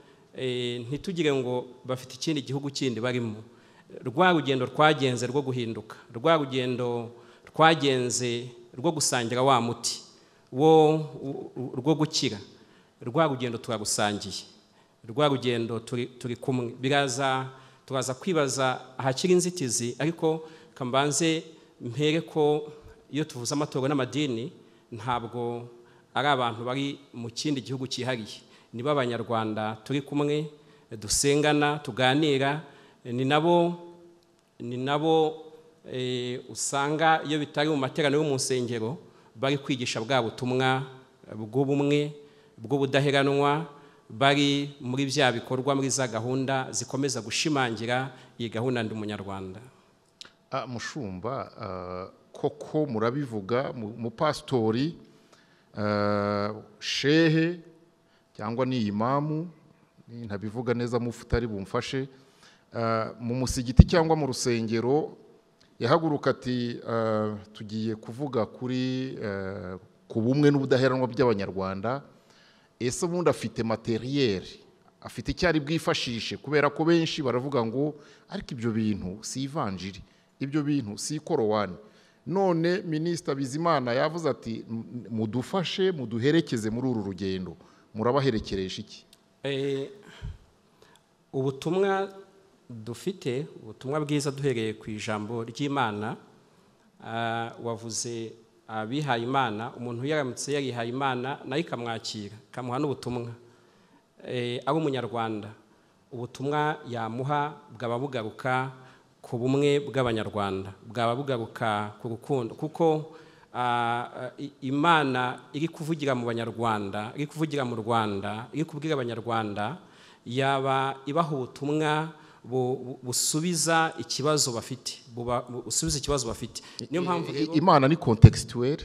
ntitugire ngo bafite ikindi gihugu kindi barimo. Rwa rugendo twagenze rwo guhinduka, rwa rugendo twagenze rwo gusangira wa muti wo rwo gukira, rwa rugendo turagusangiye, rwa rugendo turi kumwe. Biraza turaza kwibaza ahakiri inzitizi, ariko kambanze mpere ko iyo tuvuze amatorero n'amadini ntabwo ari abantu bari mu kindi gihugu cyihariye, niba Abanyarwanda turi kumwe, dusengana, tuganira, ni nabo usanga iyo bitari mu materaniro yo mu nsengero bari kwigisha bwa butumwa bw'ubumwe bw'ubudaheranwa, bari muri bya bikorwa, muri za gahunda zikomeza gushimangira iyi gahunda Ndi Umunyarwanda. Mushumba, koko murabivuga, mupasitori, shehe cyangwa ni imamu, ntabivuga neza mufutari bumfashe, mu musigiti cyangwa mu rusengero yahaguruka ati tugiye kuvuga kuri ku bumwe n'ubudaheranwa by'Abanyarwanda. Ese ubundi afite materiel, afite icyo ari bwifashishe? Kubera ko benshi baravuga ngo ariko ibyo bintu si ivanjiri, ibyo bintu si ikorowani. None Minisita Bizimana yavuze ati mudufashe, muduherekeze muri uru rugendo. Murabaherekeresha iki? Ubutumwa dufite, ubutumwa bwiza duhereye ku ijambo ry'Imana. Wavuze abihaye Imana, umuntu yaramutse yarihaye Imana nayo ikamwakira, ikamuha n'ubutumwa, ari Umunyarwanda, ubutumwa yamuha bwaba bugaruka ku bumwe bw'Abanyarwanda, bwaba bugaruka ku rukundo, kuko Imana iri kuvugira mu Banyarwanda, iri kuvugira mu Rwanda, iri kubwira Abanyarwanda, yaba ibaha ubutumwa busubiza ikibazo bafite, busubiza ikibazo bafite. Niyo mpamvu Imana ni contextuel.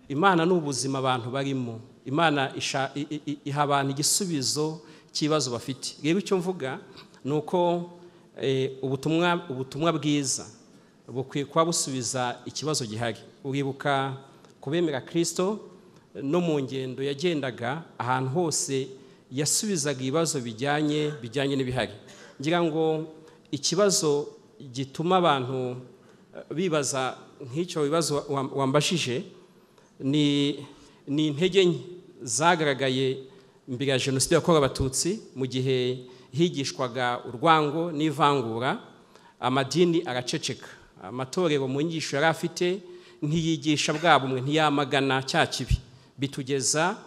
Imana ni ubuzima abantu barimo. Imana iha abantu igisubizo cy'ibibazo bafite. Rero icyo mvuga ni uko ubutumwa bwiza bukwiye kuba busubiza ikibazo gihari. Uribuka kubemera Kristo no mu ngendo yagendaga ahantu hose yasubizaga ibibazo bijyanye n'ibihari. Ngira ngo ikibazo gituma abantu bibaza nk'icyo bibazo wambashije ni intege nke zagaragaye mbere ya jenoside yakorewe Abatutsi, mu gihe higishwaga urwango n'ivangura, amadini araceceka, amatorero mu nyigisho yari afite ntiyigisha bwa bumwe, ntiyamagana cya kibi, bitugeza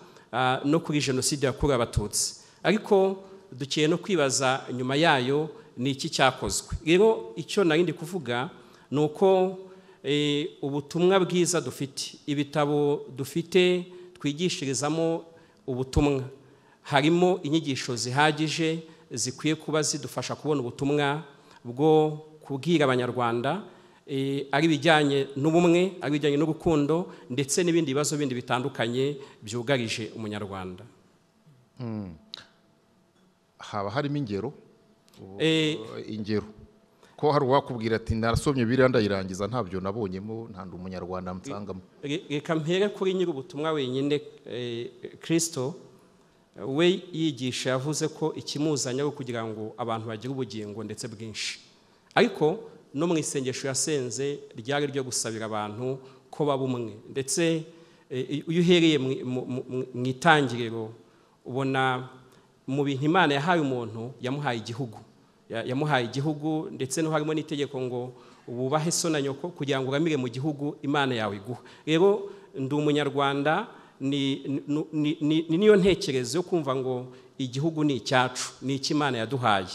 no kuri jenoside yakorewe Abatutsi. Ariko dukeye no kwibaza nyuma yayo ni iki cyakozwe. Rero icyo narindi kuvuga ni uko ubutumwa bwiza dufite, ibitabo dufite twigishirizamo ubutumwa, harimo inyigisho zihagije zikwiye kuba zidufasha kubona ubutumwa bwo kubwira Abanyarwanda, ari ibijyanye n'ubumwe, ari ibijyanye n'urukundo, ndetse n'ibindi bibazo bindi bitandukanye byugarije Umunyarwanda. Haba harimo ingero? Ingero ko hari uwakubwira ati narasomye biriya ndayirangiza ntabyo nabonyemo, nta ndi Umunyarwanda nsangamo. Reka mpere kuri nyiri ubutumwa wenyine, Kristo we yigisha yavuze ko ikimuzanye ari kugira ngo abantu bagire ubugingo ndetse bwinshi. Ariko no mu isengesho yasenze ryari ryo gusabira abantu ko baba umwe, ndetse iyo uhereye mu itangiriro ubona mu bintu Imana yahaye umuntu, yamuhaye igihugu, yamuhaye igihugu, ndetse no harimo n'itegeko ngo wubahe so na nyoko kugira ngo uramire mu gihugu Imana yawe iguha. Rero ndi Umunyarwanda, ni niyo ntekerezo yo kumva ngo igihugu ni icyacu, ni icy'Imana yaduhaye,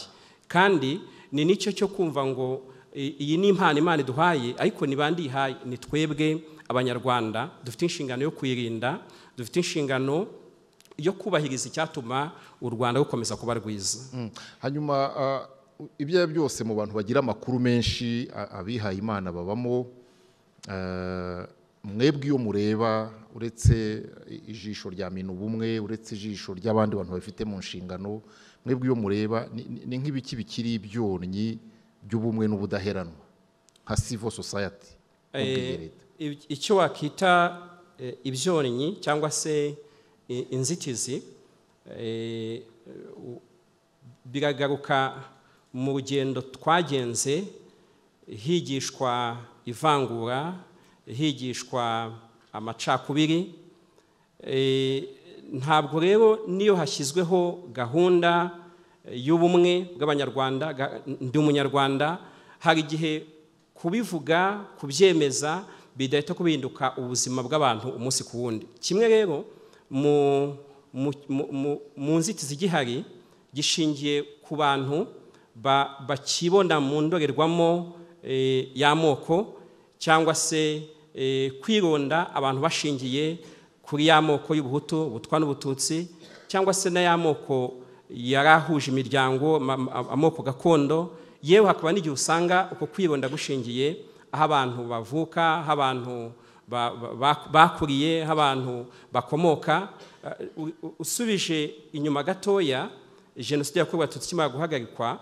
kandi ni nicyo cyo kumva ngo iyi ni impano Imana iduhaye, ariko ni bandi ihaye? Ni twebwe Abanyarwanda dufite inshingano yo kuyirinda, dufite inshingano yo kubahiriza icyatuma u Rwanda rukomeza kuba rwiza. Hanyuma ibyo byose mu bantu bagira amakuru menshi, abihaye Imana babamo, mwebwe iyo mureba, uretse ijisho rya Minubumwe, uretse ijisho ry'abandi bantu bafite mu nshingano, mwebwe iyo mureba ni nk'ibiki bikiri ibyonnyi by'ubumwe n'ubudaheranwa nka civil society? Icyo wakita ibyonnyi cyangwa se inzitizi biragaruka mu rugendo twagenze higishwa ivangura, higishwa amacakubiri. Ntabwo rero niyo hashyizweho gahunda y'ubumwe bw'Abanyarwanda, ndi Umunyarwanda, hari igihe kubivuga, kubyemeza bidahita kubihinduka ubuzima bw'abantu umunsi ku wundi. Kimwe rero mu nzitizi igihari gishingiye ku bantu bakibona mu ndorerwamo y'amoko, cyangwa se kwironda abantu bashingiye kuri y'amoko y'ubuhutu, ubutwa n'ubututsi, cyangwa se n'ay'amoko yarahuje imiryango, amoko gakondo. Yewe hakaba n'igihe usanga uko kwironda gushingiye aho abantu bavuka, aho abantu bakuriye, aho abantu bakomoka. Usubije inyuma gatoya, jenoside yakorewe Abatutsi ikimara guhagarikwa,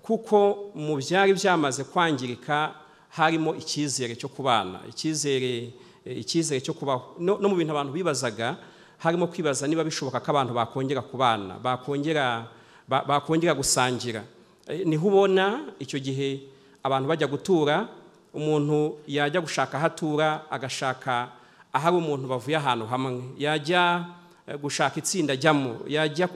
kuko mu byari byamaze kwangirika harimo icyizere cyo kubana, icyizere cyo kubaho. No mu bintu abantu bibazaga harimo kwibaza niba bishoboka ko abantu bakongera kubana, bakongera gusangira. Niho ubona icyo gihe abantu bajya gutura, umuntu yajya gushaka ahatura agashaka ahari umuntu bavuye ahantu hamwe, yajya gushaka itsinda ajyamo,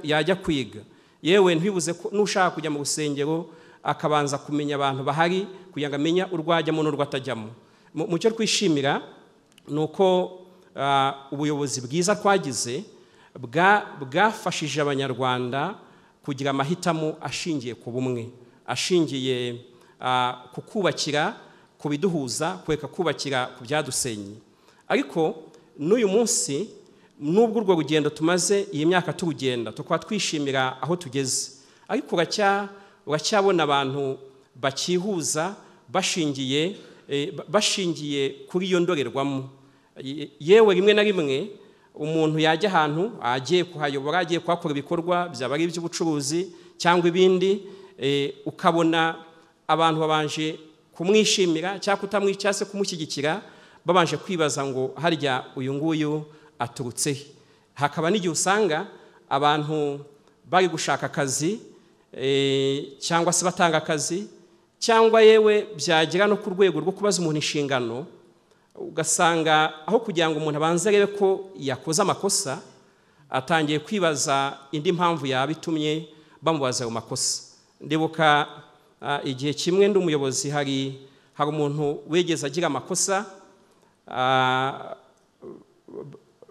yajya kwiga, yewe ntibibuze ko n'ushaka kujya mu rusengero akabanza kumenya abantu bahari kugira ngo amenye urwajyamo n'urwo atajyamo. Mu cyo twishimira ni uko ubuyobozi bwiza twagize bwafashije Abanyarwanda kugira amahitamo ashingiye ku bumwe, ashingiye ku kubakira ku biduhuza, kureka kubakira ku byadusenye. Ariko n'uyu munsi nubwo urwo rugendo tumaze iyi myaka turugenda, tukaba twishimira aho tugeze, ariko uracyabona abantu bakihuza bashingiye kuri iyo ndorerwamo. Yewe rimwe na rimwe umuntu yajya ahantu agiye kuhayobora, agiye kuhakora ibikorwa byaba ari iby'ubucuruzi cyangwa ibindi, ukabona abantu babanje kumwishimira cyangwa kutamwica se kumushyigikira, babanje kwibaza ngo harya uyu nguyu aturutse he. Hakaba n'igihe usanga abantu bari gushaka akazi cyangwa se batanga akazi, cyangwa yewe byagera no ku rwego rwo kubaza umuntu inshingano, ugasanga aho kugira ngo umuntu abanze arebe ko yakoze amakosa, atangiye kwibaza indi mpamvu yaba itumye bamubaza ayo makosa. Ndibuka igihe kimwe ndi umuyobozi, hari umuntu wigeze agira amakosa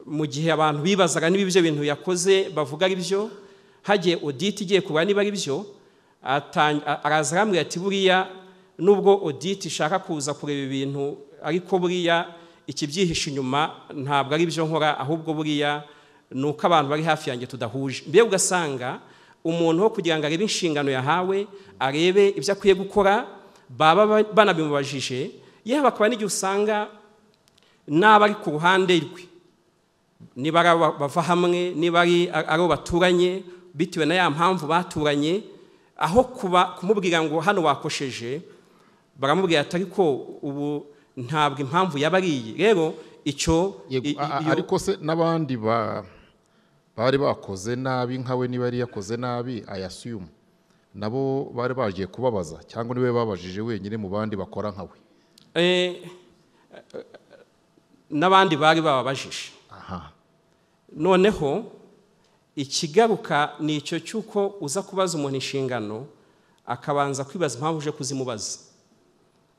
mu gihe abantu bibazaga niba ibyo bintu yakoze bavuga ari byo, hagiye audit igiye kureba niba ari byo, araza arambwira ati buriya nubwo audit ishaka kuza kureba ibintu, ariko buriya ikibyihishe inyuma ntabwo ari byo nkora, ahubwo buriya ni uko abantu bari hafi yanjye tudahuje. Mbega ugasanga umuntu wo kugira ngo arebe inshingano yahawe, arebe ibyo akwiye gukora, baba banabimubajije, yewe bakaba n'igihe usanga n'abari ku ruhande rwe, niba ari bava hamwe, niba ari abo baturanye, bitewe na ya mpamvu baturanye, aho kuba kumubwira ngo hano wakosheje, baramubwira ati ariko ubu ntabwo impamvu yabariye. Rero icyo ariko se n'abandi bari bakoze nabi nkawe, niba yari yakoze nabi ayasiyumu, nabo bari bagiye kubabaza cyangwa niwe babajije wenyine mu bandi bakora nkawe? N'abandi bari bababajije. Noneho ikigaruka ni icyo cy'uko uza kubaza umuntu inshingano akabanza kwibaza impamvu uje kuzimubaza.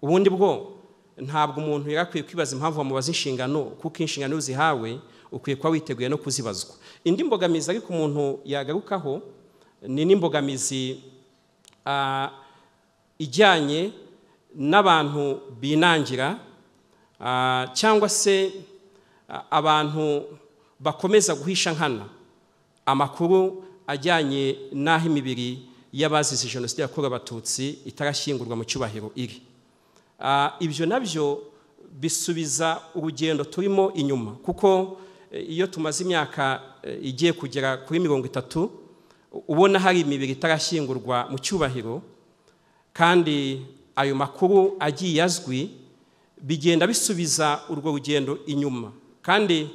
Ubundi bwo ntabwo umuntu yarakwiye kwibaza impamvu bamubaza inshingano, kuko inshingano uzihawe ukwiye kuba witeguye no kuzibazwa. Indi mbogamizi ariko umuntu yagarukaho ni n'imbogamizi ijyanye n'abantu binangira, cyangwa se abantu bakomeza guhisha nkana amakuru ajyanye n'aho imibiri y'abazize jenoside yakorewe Abatutsi itarashyingurwa mu cyubahiro iri. Ibyo nabyo bisubiza urugendo turimo inyuma, kuko iyo tumaze imyaka igiye kugera kuri 30 ubona hari imibiri itarashyingurwa mu cyubahiro, kandi ayo makuru agiye azwi, bigenda bisubiza urwo rugendo inyuma. Kandi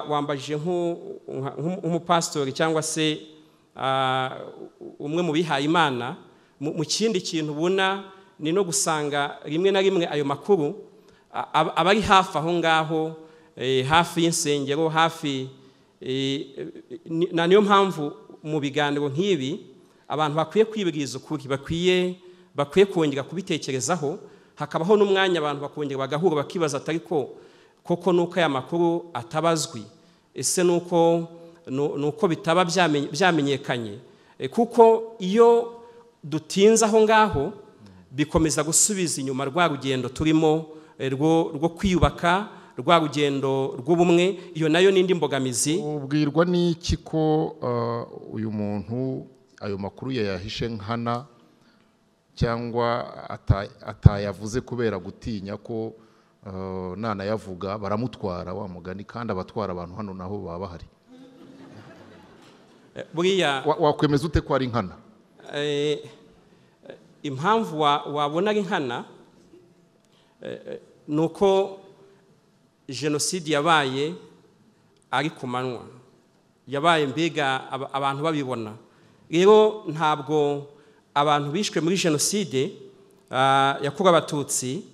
wambajije nk'umupasitori cyangwa se umwe mu bihaye Imana, mu kindi kintu ubona ni no gusanga rimwe na rimwe ayo makuru aba ari hafi aho ngaho, hafi y'insengero, hafi na niyo mpamvu mu biganiro nk'ibi abantu bakwiye kwibwiriza ukuri, bakwiye kongera kubitekerezaho, hakabaho n'umwanya abantu bakongera bagahura bakibaza atari ko koko nuko aya makuru atabazwi, ese nuko bitaba byamenyekanye? Kuko iyo dutinze aho ngaho bikomeza gusubiza inyuma rwa rugendo turimo rwo kwiyubaka, rwa rugendo rw'ubumwe. Iyo nayo n'indi mbogamizi. Ubwirwa n'iki ko uyu muntu ayo makuru yayahishe nkana cyangwa atayavuze kubera gutinya ko nanayavuga baramutwara wa mugani, kandi abatwara abantu hano naho baba bahari? Buriya wakwemeza ute ko ari nkana? Impamvu wabona ari nkana nuko jenoside yabaye ari ku manywa, yabaye mbega abantu babibona. Rero ntabwo abantu bishwe muri jenoside yakorewe Abatutsi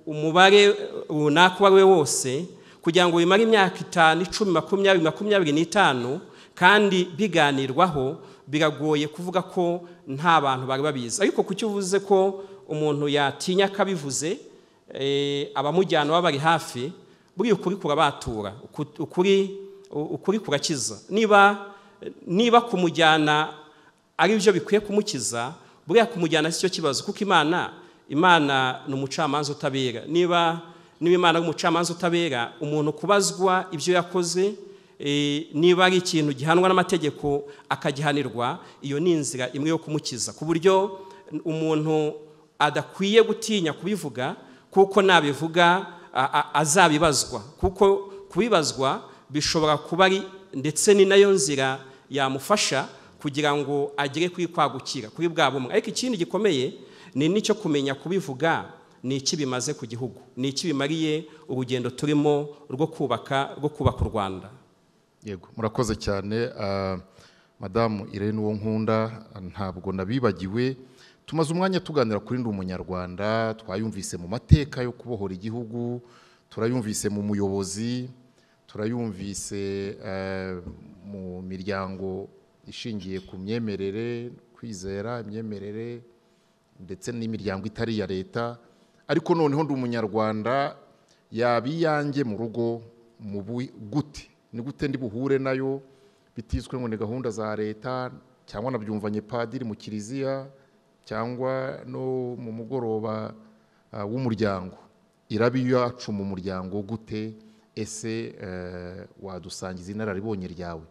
umubare runaka uwo ari we wose, kugira ngo bimare imyaka 5, 10, 20, 25 kandi biganirwaho, biragoye kuvuga ko nta bantu bari babizi. Ariko kuki uvuze ko umuntu yatinya akabivuze, abamujyana baba bari hafi, buriya ukuri kurabatura, ukuri kurakiza. Niba kumujyana ari byo bikwiye kumukiza, buriya kumujyana si cyo kibazo, kuko Imana ni umucamanza utabera. Niba Imana ari umucamanza utabera, umuntu kubazwa ibyo yakoze, niba ari ikintu gihanwa n'amategeko akagihanirwa, iyo ni inzira imwe yo kumukiza, ku buryo umuntu adakwiye gutinya kubivuga, kuko nabivuga azabibazwa, kuko kubibazwa bishobora kuba ari ndetse ni nayo nzira yamufasha kugira ngo agere kuri kwagukira kuri bwa bumwe. Ariko ikindi gikomeye ni nicyo kumenya kubivuga ni iki bimaze ku gihugu, ni iki bimariye urugendo turimo rwo kubaka u Rwanda. Yego, murakoze cyane Madamu Irene Uwonkunda, ntabwo nabibagiwe. Tumaze umwanya tuganira kuri Ndi Umunyarwanda, twayumvise mu mateka yo kubohora igihugu, turayumvise mu muyobozi, Turayumvise mu miryango ishingiye ku myemerere, kwizera imyemerere, ndetse n'imiryango itari iya leta. Ariko noneho ndi umunyarwanda yaba iyanjye mu rugo mu gute, ni gute ndi buhure nayo bitiswe ngo ni gahunda za leta, cyangwa nabyumvanye padiri mu kiliziya, cyangwa no mu mugoroba w'umuryango. Iraba iyacu mu muryango gute? Ese wadusangiza inararibonye ryawe?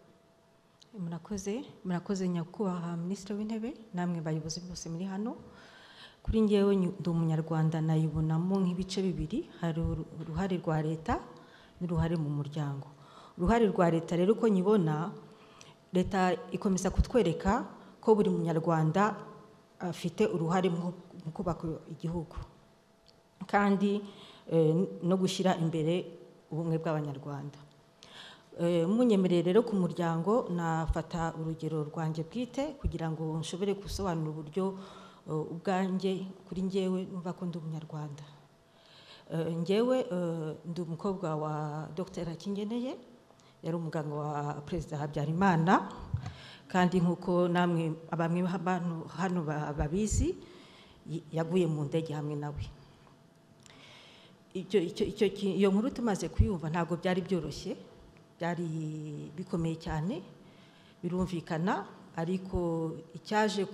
Murakoze, murakoze nyakubahwa Minisitiri w'Intebe namwe bayobozi bose muri hano. Kuri ngewe ndi umunyarwanda nayibonamo nk'ibice bibiri, hari uruhare rwa leta n'uruhare mu muryango. Uruhare rwa leta rero uko nyibona, leta ikomeza kutwereka ko buri munyarwanda afite uruhare mu kubaka igihugu, kandi no gushyira imbere ubumwe bw'abanyarwanda. Munyemereye rero ku muryango nafata urugero rwanjye bwite kugira ngo nshobore gusobanura uburyo ubwanjye kuri ngewe numva ko ndi umunyarwanda. Ngewe ndi umukobwa wa Dr. Hakingeneye, yari umuganga wa Perezida Habyarimana, kandi nk'uko namwe bamwe hano babizi, yaguye mu ndege hamwe nawe. Iyo nkuru tumaze kuyumva ntabwo byari byoroshye, byari bikomeye cyane, birumvikana, ariko icyaje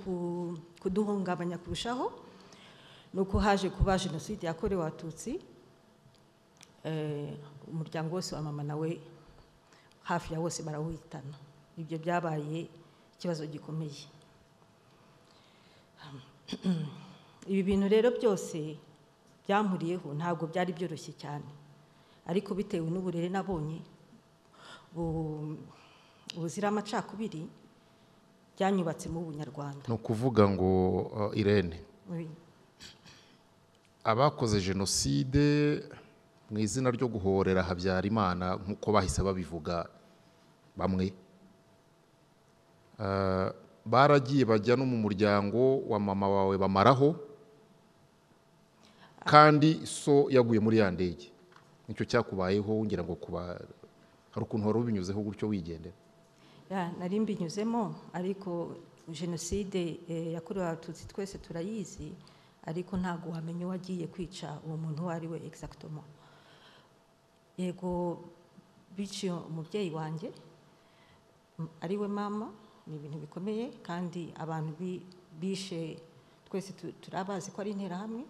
kuduhungabanya kurushaho nuko haje kuba jenoside yakorewe Abatutsi. Umuryango wose wa mama nawe hafi ya wose barawuhitana. Ibyo byabaye ikibazo gikomeye. Ibi bintu rero byose byampuriyeho ntabwo byari byoroshye cyane, ariko bitewe n'uburere nabonye buzira amacakubiri byanyubatse mu bunyarwanda. Ni ukuvuga ngo Irene, abakoze jenoside mu izina ryo guhorera Habyarimana nk'uko bahise babivuga bamwe, baragiye bajya no mu muryango wa mama wawe bamaraho, kandi so yaguye muri ya ndege. Nicyo cyakubayeho, ngira ngo kuba hari ukuntu wari ubinyuzeho gutyo wigendera. Nari mbinyuzemo, ariko jenoside yakorewe Abatutsi twese turayizi, ariko ntabwo wamenya uwagiye kwica uwo muntu uwo ari we exactement. Yego biciye umubyeyi wanjye ari we mama, ni ibintu bikomeye, kandi abantu bishe twese turabazi ko ari interahamwe,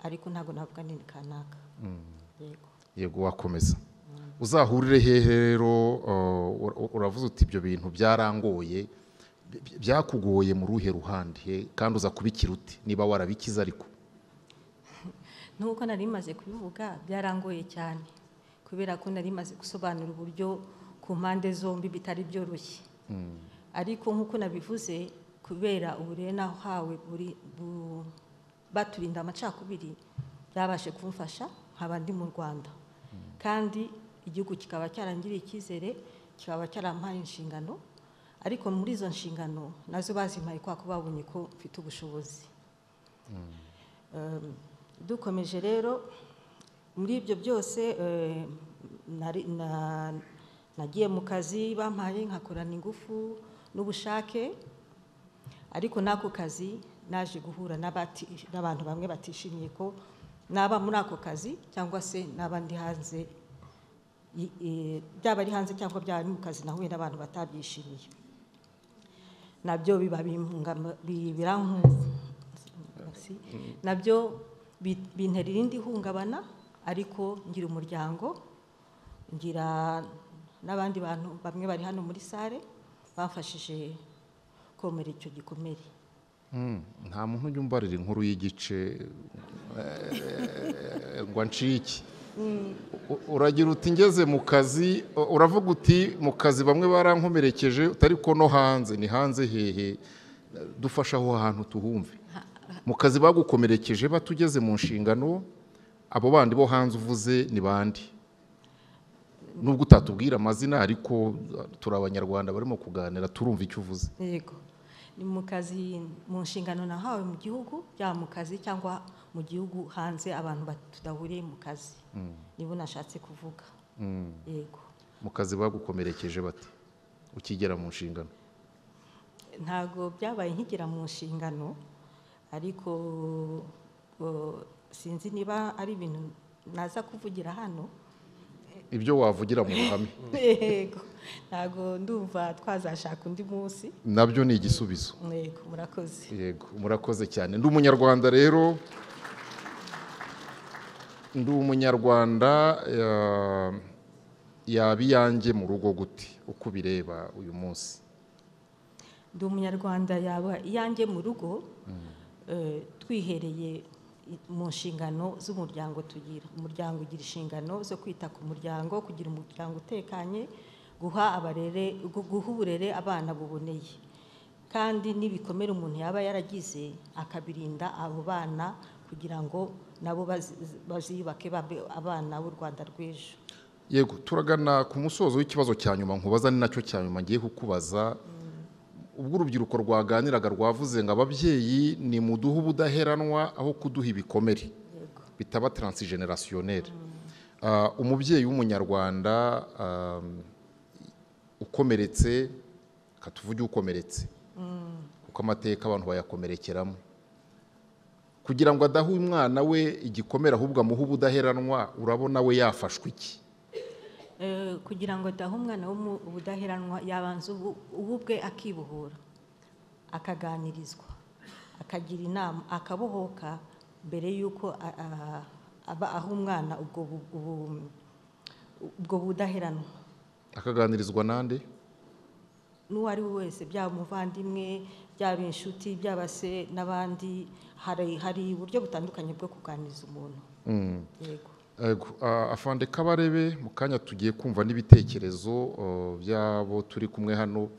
ariko ntabwo navuga ni kanaka. Yego wakomeza. Uzahurire hehe rero? Uravuze uti ibyo bintu byarangoye, byakugoye mu ruhe ruhande, kandi uza kubikira ute niba warabikiza? Ariko nuko nari maze kubivuga byarangoye cyane, kubera ko nari maze gusobanura uburyo ku mpande zombi bitari byoroshye. Ariko nkuko nabivuze, kubera uburere nahawe baturinda amacakubiri, byabashe kumfasha nkaba ndi mu Rwanda, kandi igihugu kikaba cyarangiriye icyizere, kikaba cyarampaye inshingano, ariko muri izo nshingano nazo bazimpaye kwa ko babonye ko mfite ubushobozi. Dukomeje rero muri ibyo byose, nagiye mu kazi bampaye nkakorana ingufu n'ubushake, ariko n'ako kazi naje guhura n'abantu bamwe batishimiye ko naba muri ako kazi, cyangwa se naba ndi hanze, byaba ari hanze cyangwa byaba ari mu kazi, nahuye n'abantu batabyishimiye, nabyo biba nabyo bintera irindi hungabana. Ariko ngira umuryango, ngira n'abandi bantu bamwe bari hano muri sale bamfashije komera icyo gikomere. Nta muntu ujya umbarira inkuru y'igice ngo ncike. Uragira uti ngeze mu kazi, uravuga uti mu kazi bamwe barankomerekeje, ariko no hanze ni hanze hehe? Dufasha aho hantu tuhumve. Mu kazi bagukomerekeje batugeze mu nshingano, abo bandi bo hanze uvuze ni bandi? Nubwo utatubwira amazina, ariko turi abanyarwanda barimo kuganira, turumva icyo uvuze. Yego, ni mu kazi, mu nshingano nahawe mu gihugu, byaba mu kazi cyangwa mu gihugu hanze, abantu tudahuriye mu kazi, nibo nashatse kuvuga. Yego. Mu kazi bagukomerekeje bate ukigera mu nshingano? Ntabwo byabaye nkigera mu nshingano, ariko sinzi niba ari ibintu naza kuvugira hano. Ibyo wavugira mu ruhame. Yego, ntabwo ndumva twazashaka undi munsi. Nabyo ni igisubizo. Yego, murakoze. Yego, murakoze cyane. Ndi Umunyarwanda rero, ndi Umunyarwanda yaba iyanjye mu rugo gute uko ubireba uyu munsi? Ndi Umunyarwanda yaba iyanjye mu rugo, twihereye mu nshingano z'umuryango tugira. Umuryango ugira inshingano zo kwita ku muryango, kugira umuryango utekanye, guha abarere, guha uburere abana buboneye, kandi n'ibikomere umuntu yaba yaragize akabirinda abo bana kugira ngo nabo baziyubake babe abana b'u Rwanda rw'ejo. Yego, turagana ku musozo w'ikibazo cya nyuma nkubaza, ni nacyo cya nyuma ngiye kukubaza. Ubwo urubyiruko rwaganiraga rwavuze ngo ababyeyi ni muduhe ubudaheranwa aho kuduha ibikomere bitaba transgenérationnel. Umubyeyi w'Umunyarwanda ukomeretse, katuvuge ukomeretse, kuko amateka abantu bayakomerekeramo, kugira ngo adahe umwana we igikomere ahubwo amuhe ubudaheranwa, urabona we yafashwe iki? Kugira ngo adahe umwana ubudaheranwa, yabanza ubu ubwe akibohora, akaganirizwa, akagira inama, akabohoka mbere y'uko aba aho umwana ubwo budaheranwa. Akaganirizwa nande? N'uwo ari we wese, byaba umuvandimwe, byaba inshuti, byaba se n'abandi. Hari uburyo butandukanye bwo kuganiriza umuntu. Yego. Afande Kabarebe, mu kanya tugiye kumva n'ibitekerezo by'abo turi kumwe hano.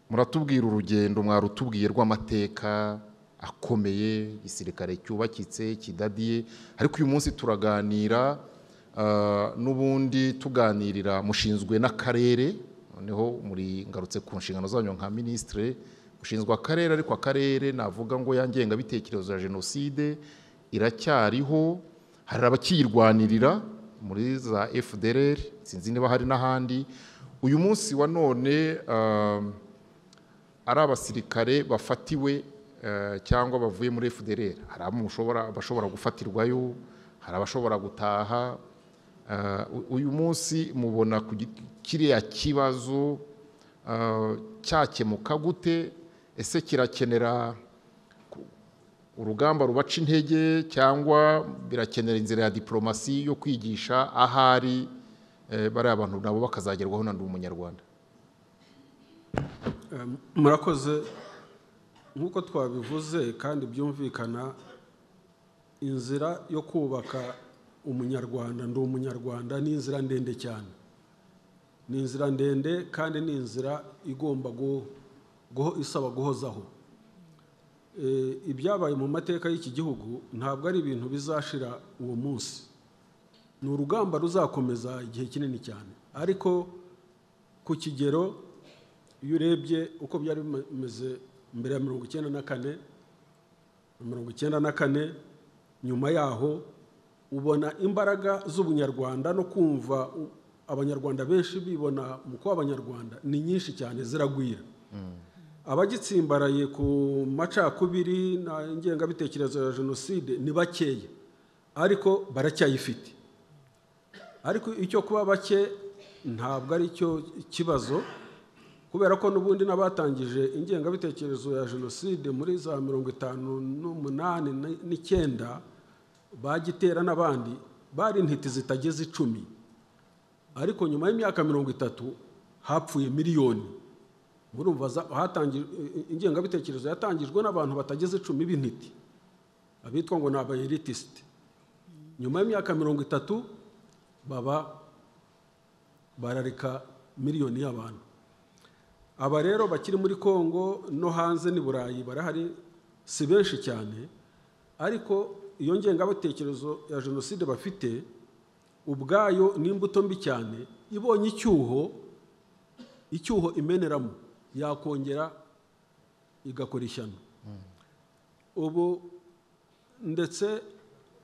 Muratubwira urugendo mwarutubwiye rw'amateka akomeye, igisirikare cyubakitse kidadiye, ariko uyu munsi turaganira n'ubundi tuganirira mushinzwe n'akarere. Noneho muri ngarutse ku nshingano zanyu nka ministre, ushinzwe akarere, ariko akarere navuga ngo ya ngengabitekerezo ya jenoside iracyariho, hari abakiyirwanirira muri za FDLR, sinzi niba hari n'ahandi. Uyu munsi wa none ari abasirikare bafatiwe cyangwa bavuye muri FDLR, hari abashobora gufatirwayo, hari abashobora gutaha. Uyu munsi mubona kiriya kibazo cyakemuka gute? Ese kirakenera urugamba rubaca intege, cyangwa birakenera inzira ya diplomasi yo kwigisha ahari bari abantu nabo bakazagerwaho na Ndi Umunyarwanda? Murakoze. Nk'uko twabivuze kandi byumvikana, inzira yo kubaka Umunyarwanda, Ndi Umunyarwanda, ni inzira ndende cyane, ni inzira ndende kandi ni inzira igomba isaba guhozaho. Ibyabaye mu mateka y'iki gihugu ntabwo ari ibintu bizashira uwo munsi, ni urugamba ruzakomeza igihe kinini cyane. Ariko ku kigero iyo urebye uko byari bimeze mbere ya 94, 94 nyuma yaho, ubona imbaraga z'ubunyarwanda no kumva Abanyarwanda benshi bibona mu kuba Abanyarwanda ni nyinshi cyane, ziragwira. Abagitsimbaraye ku macakubiri na ingengabitekerezo ya jenoside ni bakeya, ariko baracyayifite. Ariko icyo kuba bake ntabwo ari cyo kibazo, kubera ko n'ubundi n'abatangije ingengabitekerezo ya jenoside muri za 58 n'9 bagitera n'abandi bari intiti zitageze 10, ariko nyuma y'imyaka 30 hapfuye miliyoni. Murumva ingengabitekerezo yatangijwe n'abantu batageze 10 b'intiti, abitwa ngo ni abaelitiste. Nyuma y'imyaka 30 baba bararika miliyoni y'abantu. Aba rero bakiri muri Kongo no hanze ni Burayi barahari, si benshi cyane, ariko iyo ngengabitekerezo ya jenoside bafite ubwayo ni imbuto mbi cyane. Ibonye icyuho imeneramo yakongera igakora ishyano. Ubu ndetse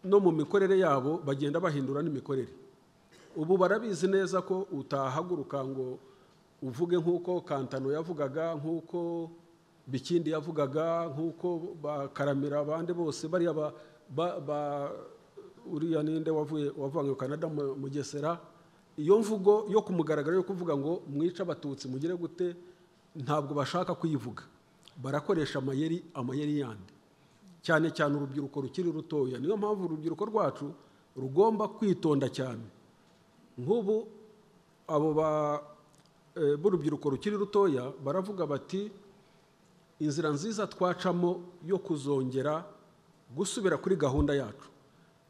no mu mikorere yabo bagenda bahindura n'imikorere. Ubu barabizi neza ko utahaguruka ngo uvuge nk'uko Kantano yavugaga, nk'uko Bikindi yavugaga, nk'uko Bakaramira abandi bose bariya uriya ninde wavanywe Canada Mugesera. Iyo mvugo yo kumugaragara yo kuvuga ngo mwice abatutsi mugire gute, ntabwo bashaka kuyivuga. Barakoresha amayeri yandi, cyane cyane urubyiruko rukiri rutoya. Niyo mpamvu urubyiruko rwacu rugomba kwitonda cyane. Nk'ubu abo b'urubyiruko rukiri rutoya baravuga bati inzira nziza twacamo yo kuzongera gusubira kuri gahunda yacu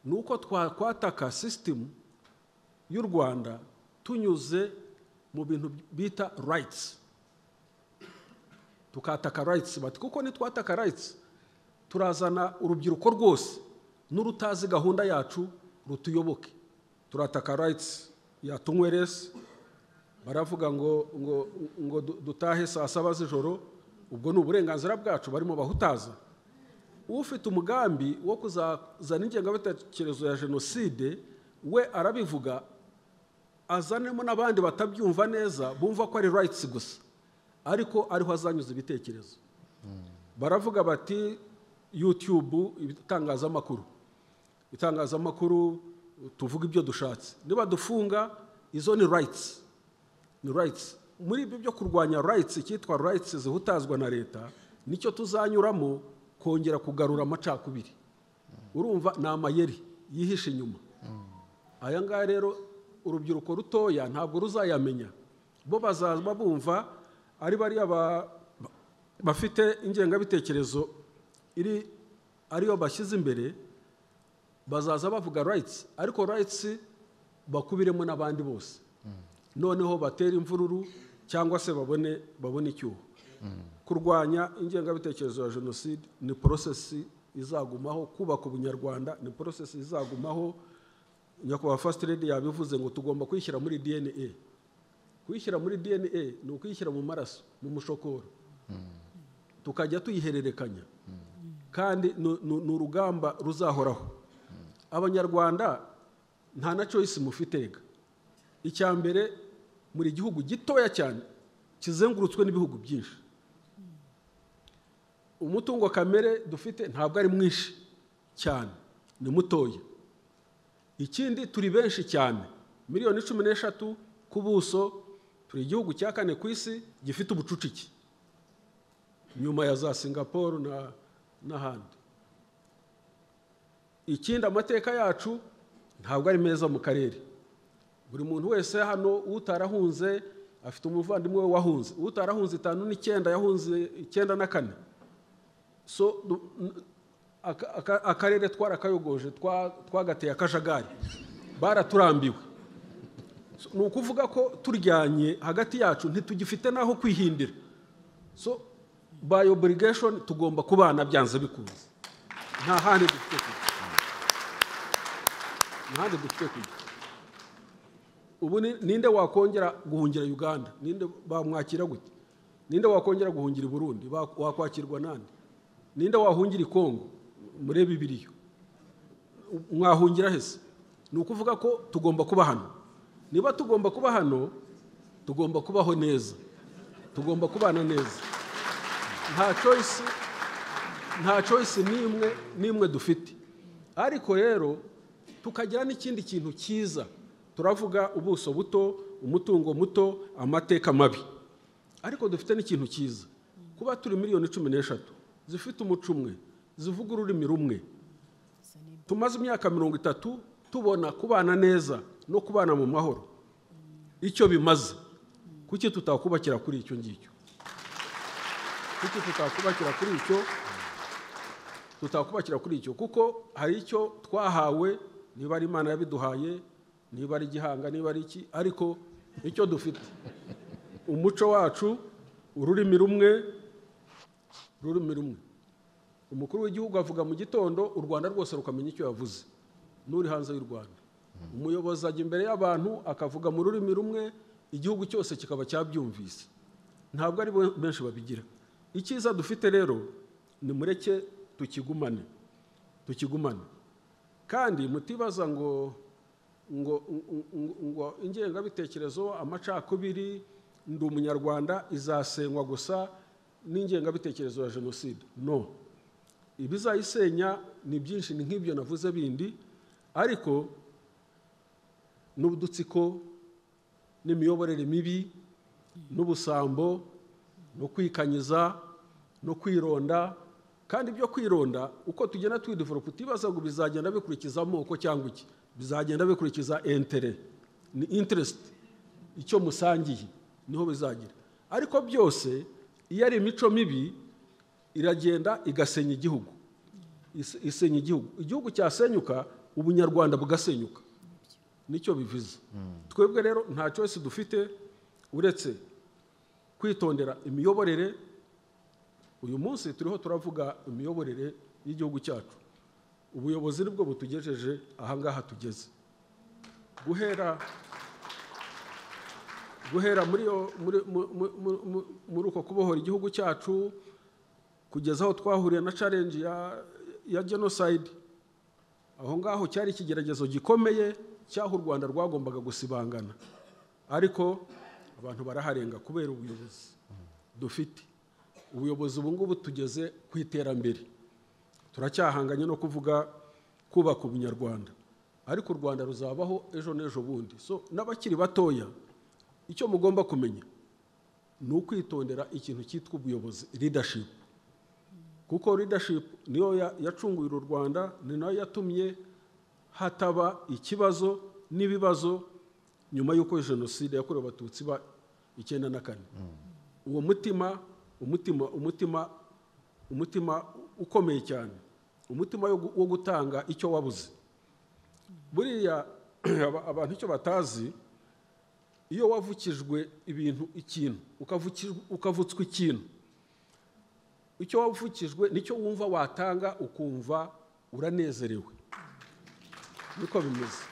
nuko twakwataka system y'u Rwanda tunyuze mu bintu bita rights. Tukataka rights, bati kuko nitwataka rights turazana urubyiruko rwose n'urutazi gahunda yacu rutuyoboke. Turataka rights ya Tunyweresi, baravuga ngo ngo ngo dutahe saa 7 z'ijoro, ubwo ni uburenganzira bwacu barimo bahutaza. Ufite umugambi wo kuzazana ingengabitekerezo ya jenoside we arabivuga, azanemo n'abandi batabyumva neza bumva ko ari rights gusa, ariko ariho azanyuza ibitekerezo. Baravuga bati YouTube, itangazamakuru tuvuga ibyo dushatse, niba dufunga izo ni rights, ni rights. Muri ibyo byo kurwanya rights, icyitwa rights zihutazwa na leta nicyo tuzanyuramo kongera kugarura amacakubiri. Urumva ni amayeri yihishe inyuma. Aya ngaya rero urubyiruko rutoya ntabwo ruzayamenya, bo bazaba bumva ari bariya bafite ingengabitekerezo iri ariyo bashyize imbere, bazaza bavuga rights, ariko rights bakubiremo n'abandi bose, noneho batera imvururu cyangwa se babone icyuho. Kurwanya ingengabitekerezo ya jenoside ni process izagumaho, kubaka ubunyarwanda ni process izagumaho. Nyakubahwa First Lady yabivuze ngo tugomba kuyishyira muri DNA. Kuyishyira muri DNA ni ukuyishyira mu maraso, mu mushokoro, tukajya tuyihererekanya, kandi ni urugamba ruzahoraho. Abanyarwanda nta na choice mufitega. Icya mbere, muri gihugu gitoya cyane kizengurutswe n'ibihugu byinshi, umutungo kamere dufite ntabwo ari mwinshi cyane, ni mutoya. Ikindi turi benshi cyane, miliyoni 13 ku buso, turi igihugu cya 4 ku isi gifite ubucucike nyuma ya za Singapore n'ahandi. Ikindi, amateka yacu ntabwo ari meza mu karere. Buri muntu wese hano utarahunze afite umuvandimwe we wahunze, utarahunze 59 yahunze 94. So akarere twarakayogoje, twagateye akajagari, baraturambiwe. Ni ukuvuga ko turyanye hagati yacu ntitugifite naho kwihindira. So by obligation tugomba kubana byanze bikunze, nta handi dufite kujya, nta handi dufite kujya. Ubu ninde wakongera guhungira Uganda? Ninde bamwakira gute? Ninde wakongera guhungira Burundi? Wakwakirwa nande? Ninde wahungira i Kongo? Murebe ibiriyo, mwahungira hese? Ni ukuvuga ko tugomba kuba hano. Niba tugomba kuba hano, tugomba kubaho neza, tugomba kubana neza. Nta choice n'imwe dufite. Ariko rero tukagira n'ikindi kintu cyiza. Turavuga ubuso buto, umutungo muto, amateka mabi, ariko dufite n'ikintu cyiza. Kuba turi miliyoni 13 zifite umuco umwe, zivuga ururimi rumwe, tumaze imyaka 30 tubona kubana neza no kubana mu mahoro icyo bimaze. Kuki tutakubakira kuri icyo ngicyo? Kuki tutakubakira kuri icyo? Tutakubakira kuri icyo kuko hari icyo twahawe, niba ari Imana yabiduhaye, niba ari igihanga, niba ari iki, ariko icyo dufite, umuco wacu, ururimi rumwe. Umukuru w'igihugu avuga mu gitondo, u Rwanda rwose rukamenya icyo yavuze, n'uri hanze y'u Rwanda. Umuyobozi ajya imbere y'abantu akavuga mu rurimi rumwe, igihugu cyose kikaba cyabyumvise. Ntabwo ari benshi babigira. Icyiza dufite rero ni mureke tukigumane. Kandi mutibaza ngo Ngo ingengabitekerezo, amacakubiri, ndi umunyarwanda izasenywa gusa n'ingengabitekerezo ya jenoside. No, ibizayisenya ni byinshi, ni nk'ibyo navuze bindi, ariko n'udutsiko n'imiyoborere mibi n'ubusambo no kwikanyiza no kwironda. Kandi ibyo kwironda uko tugenda twidevelopa, utibaza ngo bizagenda bikurikiza amoko cyangwa iki, bizagenda bikurikiza intérêt, ni interest, icyo musangiye niho bizagira. Ariko byose iyo ari imico mibi iragenda igasenya igihugu, isenya igihugu. Igihugu cyasenyuka, ubunyarwanda bugasenyuka, nicyo bivuze. Twebwe rero nta choice dufite uretse kwitondera imiyoborere. Uyu munsi turiho turavuga imiyoborere y'igihugu cyacu. Ubuyobozi nibwo butugejeje ahangaha tugeze. Guhera muri uko kubohora igihugu cyacu kugeza aho twahuriye na challenge ya genocide, aho ngaho cyari ikigeragezo gikomeye cy'aho u Rwanda rwagombaga gusibangana, ariko abantu baraharenga kubera ubuyobozi dufite. Ubuyobozi ubu ngubu tugeze ku iterambere, turacyahanganye no kuvuga kubaka ubunyarwanda, ariko u Rwanda ruzabaho ejo n'ejo bundi. So n'abakiri batoya, icyo mugomba kumenya ni ukwitondera ikintu cyitwa ubuyobozi, leadership, kuko leadership niyo yacunguye uru Rwanda, ni nayo yatumye hataba ikibazo n'ibibazo nyuma y'uko jenoside yakorewe Abatutsi ba 94. Uwo mutima, umutima ukomeye cyane, umutima wo gutanga icyo wabuze. Buriya abantu icyo batazi, iyo wavukijwe ibintu, ikintu ukavutswa ikintu, icyo wavukijwe nicyo wumva watanga, ukumva uranezerewe. Niko bimeze,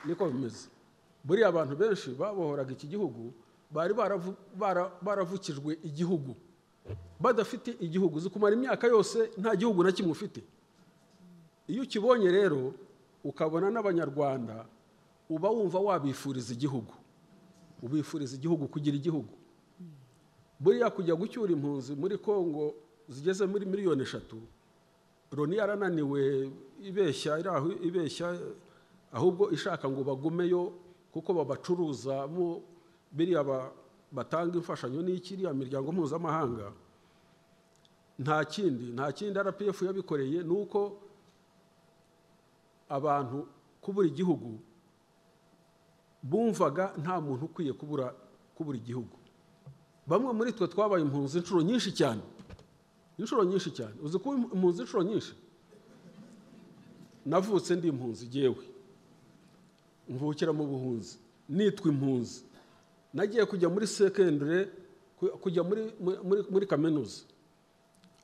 niko bimeze. Buriya abantu benshi babohoraga iki gihugu bari baravukijwe igihugu, badafite igihugu. Uzi kumara imyaka yose nta gihugu na kimwe ufite? Iyo ukibonye rero ukabona n'Abanyarwanda, uba wumva wabifuriza igihugu, ubifuriza igihugu, kugira igihugu. Buriya kujya gucyura impunzi muri Kongo zigeze muri miliyoni 3, Loni yarananiwe, ibeshya iraho, ibeshya ahubwo ishaka ngo bagumeyo kuko babacuruza mu biriya batanga imfashanyo n'ikiriya miryango mpuzamahanga. Nta kindi RPF yabikoreye, ni uko abantu kubura igihugu bumvaga nta muntu ukwiye kubura igihugu. Bamwe muri twe twabaye impunzi inshuro nyinshi cyane, inshuro nyinshi cyane. Uzi kuba impunzi inshuro nyinshi? Navutse ndi impunzi, jyewe mvukira mu buhunzi, nitwa impunzi. Nagiye kujya muri secondary, kujya muri kaminuza,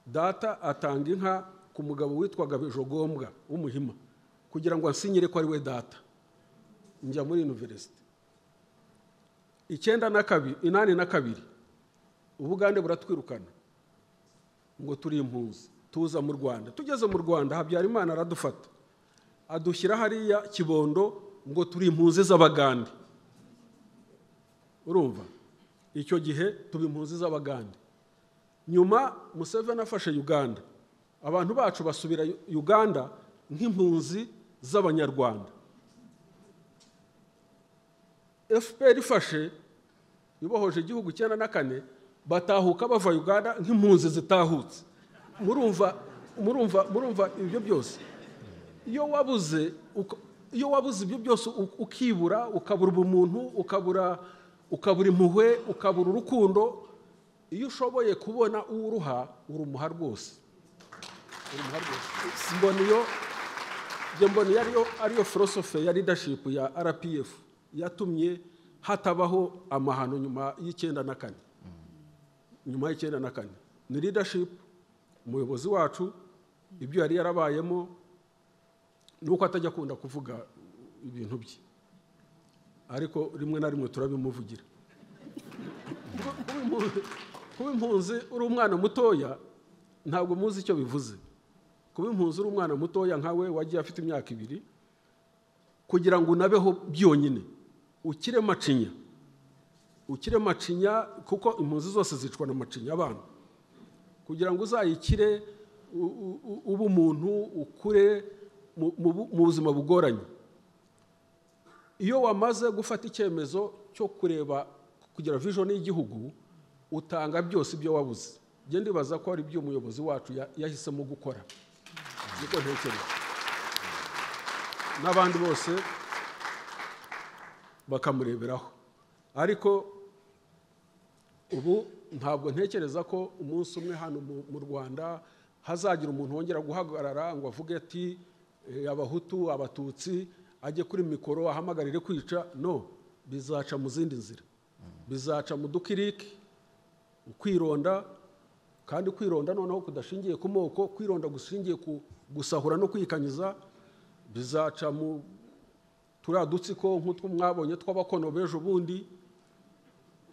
data atanga inka ku mugabo witwaga Bijogombwa w'Umuhima kugira ngo ansinyire ko ari we data. Njya muri university 92, 82, Ubugande buratwirukana ngo turi impunzi, tuza mu Rwanda. Tugeze mu Rwanda, Habyarimana aradufata, adushyira hariya Kibondo ngo turi impunzi z'Abagande. Urumva, icyo gihe tuba impunzi z'Abagande. Nyuma Museveni afashe Uganda, abantu bacu basubira Uganda nk'impunzi z'Abanyarwanda. FPR ifashe, ibohoje igihugu 94, batahuka bava Uganda nk'impunzi zitahutse. Murumva ibyo byose, iyo wabuze ibyo byose, ukibura, ukabura ubumuntu, ukabura impuhwe, ukabura urukundo, iyo ushoboye kubona uruha, urumuha rwose, urumuha rwose. Mbona iyo, njye mbona iyo ariyo philosophy ya leadership ya RPF yatumye hatabaho amahano nyuma y'94. Nyuma y'94 ni leadership, umuyobozi wacu ibyo yari yarabayemo, nuko atajya akunda kuvuga ibintu bye, ariko rimwe na rimwe turabimuvugira. Kuba impunzi uri umwana mutoya, ntabwo muzi icyo bivuze kuba impunzi uri umwana mutoya nkawe wagiye afite imyaka 2. Kugira ngo unabeho byonyine ukire macinya, ukire macinya, kuko impunzi zose zicwa na macinya abana. Kugira ngo uzayikire ube umuntu ukure mu buzima bugoranye. Iyo wamaze gufata icyemezo cyo kureba kugira vision y'igihugu, utanga byose ibyo wabuze. Njye ndibaza ko ari ibyo umuyobozi wacu yahisemo gukora, niko ntekereza, n'abandi bose bakamureberaho. Ariko ubu ntabwo ntekereza ko umunsi umwe hano mu Rwanda hazagira umuntu wongera guhagarara ngo avuge ati Abahutu, Abatutsi, ajye kuri mikoro ahamagarire kwica. No, bizaca mu zindi nzira, bizaca mu dukiriki, kwironda, kandi kwironda noneho kudashingiye ku moko, kwironda gushingiye ku gusahura no kwikanyiza. Bizaca mu turiya dutsiko nk'utwo mwabonye tw'abakono b'ejo bundi,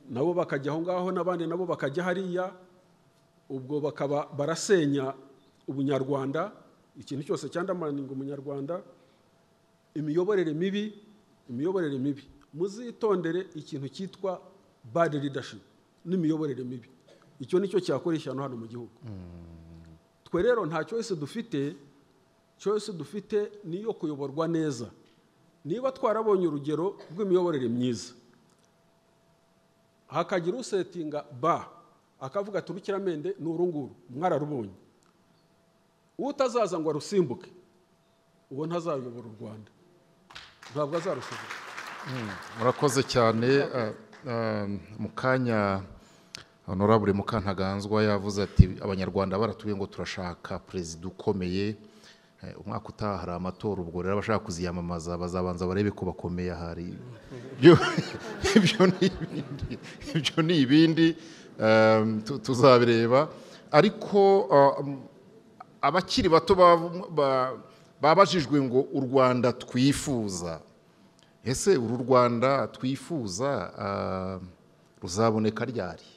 nabo bakajya aho ngaho n'abandi nabo bakajya hariya, ubwo bakaba barasenya ubunyarwanda, ikintu cyose cyandamaninga umunyarwanda. Imiyoborere mibi, imiyoborere mibi, muzitondere ikintu cyitwa bad leadership n'imiyoborere mibi. Icyo nicyo cyakora ishyano hano mu gihugu. Twe rero nta choice dufite, choice dufite niyo kuyoborwa neza. Niba twarabonye urugero rw'imiyoborere myiza, hakagira usetinga ba akavuga ati urukiramende ni urunguru, mwararubonye, utazaza ngo arusimbuke uwo ntazayobora u Rwanda, ntabwo azarushobora. Murakoze cyane. Mu kanya Honorable Mukantaganzwa yavuze ati Abanyarwanda baratuye ngo turashaka perezida ukomeye. Umwaka utaha hari amatora, ubwo rero abashaka kuziyamamaza bazabanza barebe ko bakomeye ahari. Ibyo ni ibindi tuzabireba. Ariko abakiri bato babajijwe ngo u Rwanda twifuza, ese uru Rwanda twifuza ruzaboneka ryari?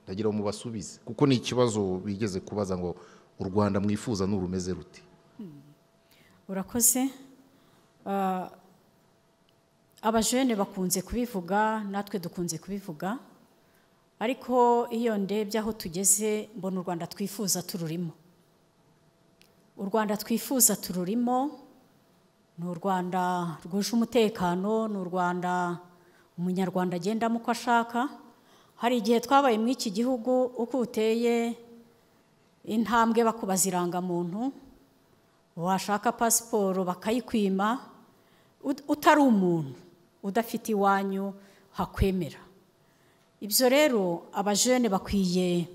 Ndagira ngo mubasubize, kuko ni ikibazo bigeze kubaza ngo u Rwanda mwifuza n'urumeze rute? Urakoze. Abajene bakunze kubivuga, natwe dukunze kubivuga, ariko iyo ndebye aho tugeze mbona u Rwanda twifuza tururimo. U Rwanda twifuza tururimo ni u Rwanda rwuje umutekano, ni u Rwanda umunyarwanda agendamo uko ashaka. Hari igihe twabaye muri iki gihugu uko uteye intambwe bakubaza irangamuntu, washaka pasiporo bakayikwima, utari umuntu udafite iwanyu hakwemera. Ibyo rero abajene bakwiye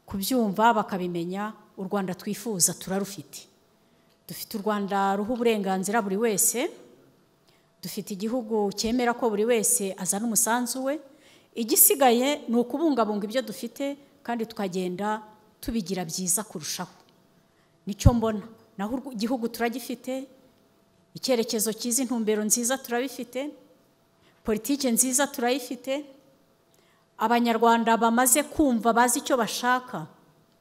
kubyumva bakabimenya. U Rwanda twifuza turarufite. Dufite u Rwanda ruha uburenganzira buri wese, dufite igihugu cyemera ko buri wese azana umusanzu we. Igisigaye ni ukubungabunga ibyo dufite kandi tukagenda tubigira byiza kurushaho. Nicyo mbona. Naho igihugu turagifite, icyerekezo cyiza, intumbero nziza turabifite, politike nziza turayifite, Abanyarwanda bamaze kumva bazi icyo bashaka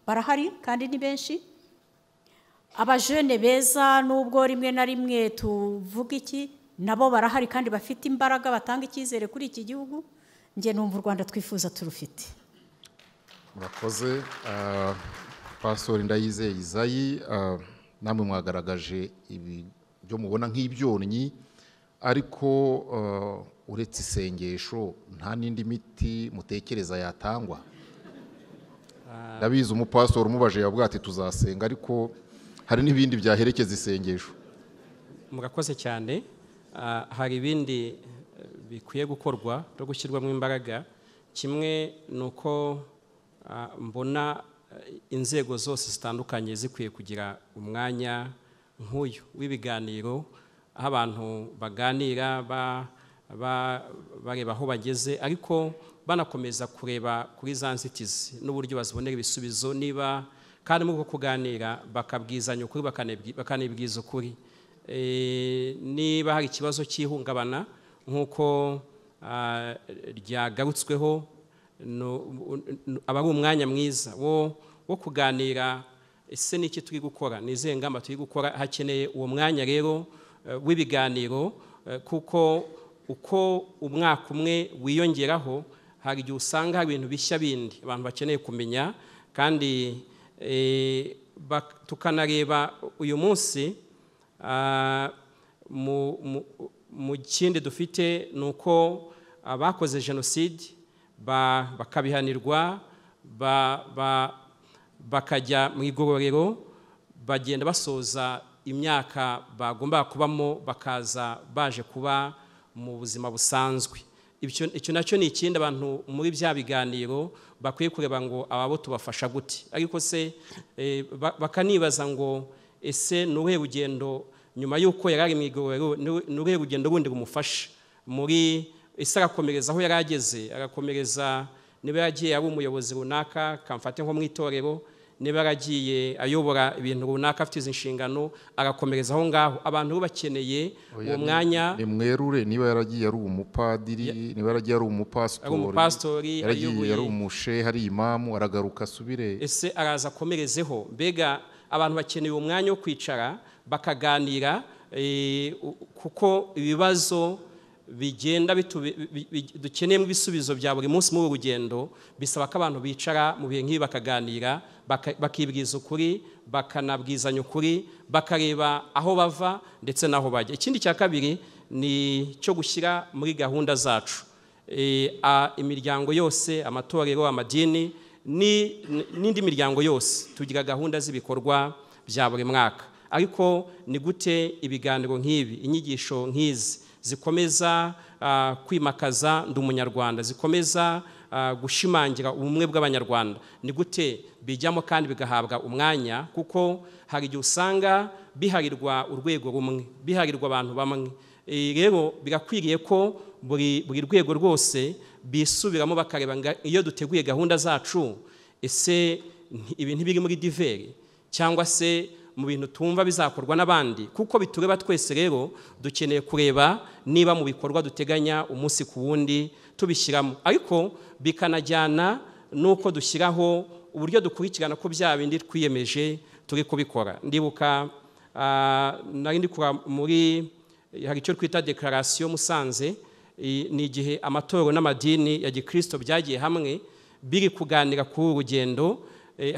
barahari kandi ni benshi. Abajene beza nubwo rimwe na rimwe tuvuga iki, nabo barahari kandi bafite imbaraga, batanga icyizere kuri iki gihugu. Njye numva u Rwanda twifuza turufite. Murakoze. Pastor Ndayizeye Isayi, namwe mwagaragaje ibyo mubona nk'ibyonnyi, ariko uretse isengesho nta n'indi miti mutekereza yatangwa? Ndabizi umupastor umubaje yavuga ati tuzasenga, ariko hari n'ibindi byaherekeza isengesho. Murakoze cyane. Hari ibindi bikwiye gukorwa no gushyirwamo imbaraga. Kimwe ni uko mbona inzego zose zitandukanye zikwiye kugira umwanya nk'uyu w'ibiganiro, aho abantu baganira bareba aho bageze, ariko banakomeza kureba kuri za nzitizi n'uburyo bazibonera ibisubizo. Niba kandi muri uko kuganira bakabwizanya ukuri, bakanibwiza ukuri. Niba hari ikibazo cy'ihungabana nk'uko ryagarutsweho, aba ari umwanya mwiza wo kuganira ese niki turi gukora, ni izihe ngamba turi gukora. Hakeneye uwo mwanya rero w'ibiganiro Kuko uko umwaka umwe wiyongeraho hari igihe usanga hari ibintu bishya bindi abantu bakeneye kumenya, kandi tukanareba uyu munsi mu kindi dufite ni uko abakoze jenoside bakabihanirwa bakajya mu igororero, bagenda basoza imyaka bagomba kubamo bakaza baje kuba mu buzima busanzwe. Icyo nacyo ni ikindi abantu muri bya biganiro bakwiye kureba ngo ababo tubafasha gute, ariko se bakanibaza ngo ese ni uruhe rugendo nyuma y'uko yari ari mu igororero, ni uruhe rugendo rundi rumufasha muri ese arakomereza aho yari ageze, arakomereza niba yaragiye ari umuyobozi runaka kamfate nko mu itorero, niba yaragiye ayobora ibintu runaka afite izi nshingano arakomereza aho ngaho. Abantu bakeneye uwo mwanya. Ni mwerure niba yaragiye ari umupadiri, niba yaragiye ari umupasitori, yaragiye ari umushehe, ari imamu, aragaruka asubire, ese araza akomerezeho. Mbega abantu bakeneye uwo mwanya wo kwicara bakaganira, kuko ibibazo bigenda dukeneyemo ibisubizo bya buri munsi muri uru rugendo, bisaba ko abantu bicara mu bihe nk'ibi bakaganira, bakibwiza ukuri, bakanabwizanya ukuri, bakareba aho bava ndetse n'aho bajya. Ikindi cya kabiri ni cyo gushyira muri gahunda zacu imiryango yose, amatorero, amadini n'indi miryango yose, tugira gahunda z'ibikorwa bya buri mwaka. Ariko ni gute ibiganiro nk'ibi, inyigisho nk'izi zikomeza kwimakaza ndi umunyarwanda, zikomeza gushimangira ubumwe bw'abanyarwanda, ni gute bijyamo kandi bigahabwa umwanya? Kuko hari igihe usanga biharirwa urwego rumwe, biharirwa abantu bamwe. Rero birakwiriye ko buri rwego rwose bisubiramo bakareba iyo duteguye gahunda zacu, ese ibi ntibiri muri diveri cyangwa se mu bintu tumva bizakorwa n'abandi, kuko bitureba twese. Rero dukeneye kureba niba mu bikorwa duteganya umunsi ku wundi tubishyiramo, ariko bikanajyana n'uko dushyiraho uburyo dukurikirana ko bya bindi twiyemeje turi kubikora. Ndibuka nari ndi muri hari icyo twita declaration Musanze, ni igihe amatorero n'amadini ya gikristo byagiye hamwe biri kuganira ku rugendo,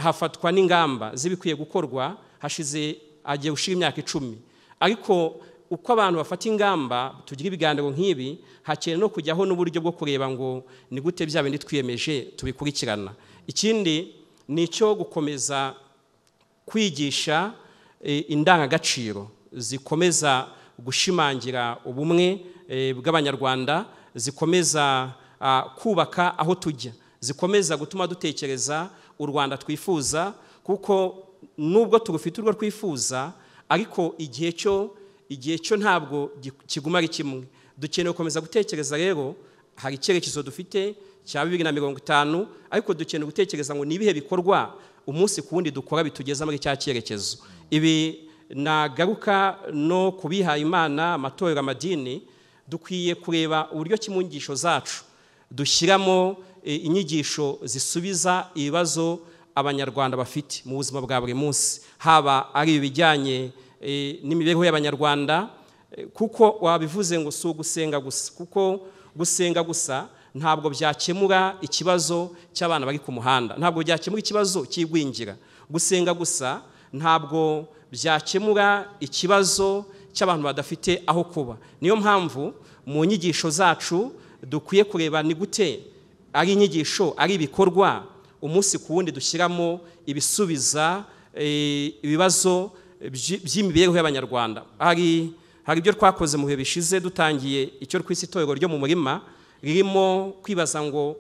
hafatwa n'ingamba zibikwiye gukorwa. Hashize agiye gushira imyaka 10, ariko uko abantu bafata ingamba tugira ibiganiro nk'ibi, hakeneye no kujyaho n'uburyo bwo kureba ngo ni gute bya bindi twiyemeje tubikurikirana. Ikindi ni icyo gukomeza kwigisha indangagaciro zikomeza gushimangira ubumwe bw'abanyarwanda, zikomeza kubaka aho tujya, zikomeza gutuma dutekereza u Rwanda twifuza, kuko nubwo turufite urwo twifuza, ariko igihe cyo ntabwo kiguma ari kimwe. Dukeneye gukomeza gutekereza. Rero hari icyerekezo dufite cya 2050, ariko dukeneye gutekereza ngo ni ibihe bikorwa umunsi ku wundi dukora bitugeza muri cya cyerekezo. Ibi nagaruka no kubiha Imana, amatorero, amadini, dukwiye kureba uburyo ki mu nyigisho zacu dushyiramo inyigisho zisubiza ibibazo abanyarwanda bafite mu buzima bwa buri munsi, haba ari ibijyanye n'imibereho y'abanyarwanda, kuko wabivuze ngo si ugusenga gusa, kuko gusenga gusa ntabwo byakemura ikibazo cy'abana bari ku muhanda, ntabwo byakemura ikibazo cy'igwingira. Gusenga gusa ntabwo byakemura ikibazo cy'abantu badafite aho kuba. Niyo mpamvu mu nyigisho zacu dukwiye kureba ni gute ari inyigisho, ari ibikorwa umunsi ku wundi dushyiramo ibisubiza ibibazo by'imibereho y'abanyarwanda. Hari ibyo twakoze mu bihe bishize, dutangiye icyo twise itorero ryo mu murima, ririmo kwibaza ngo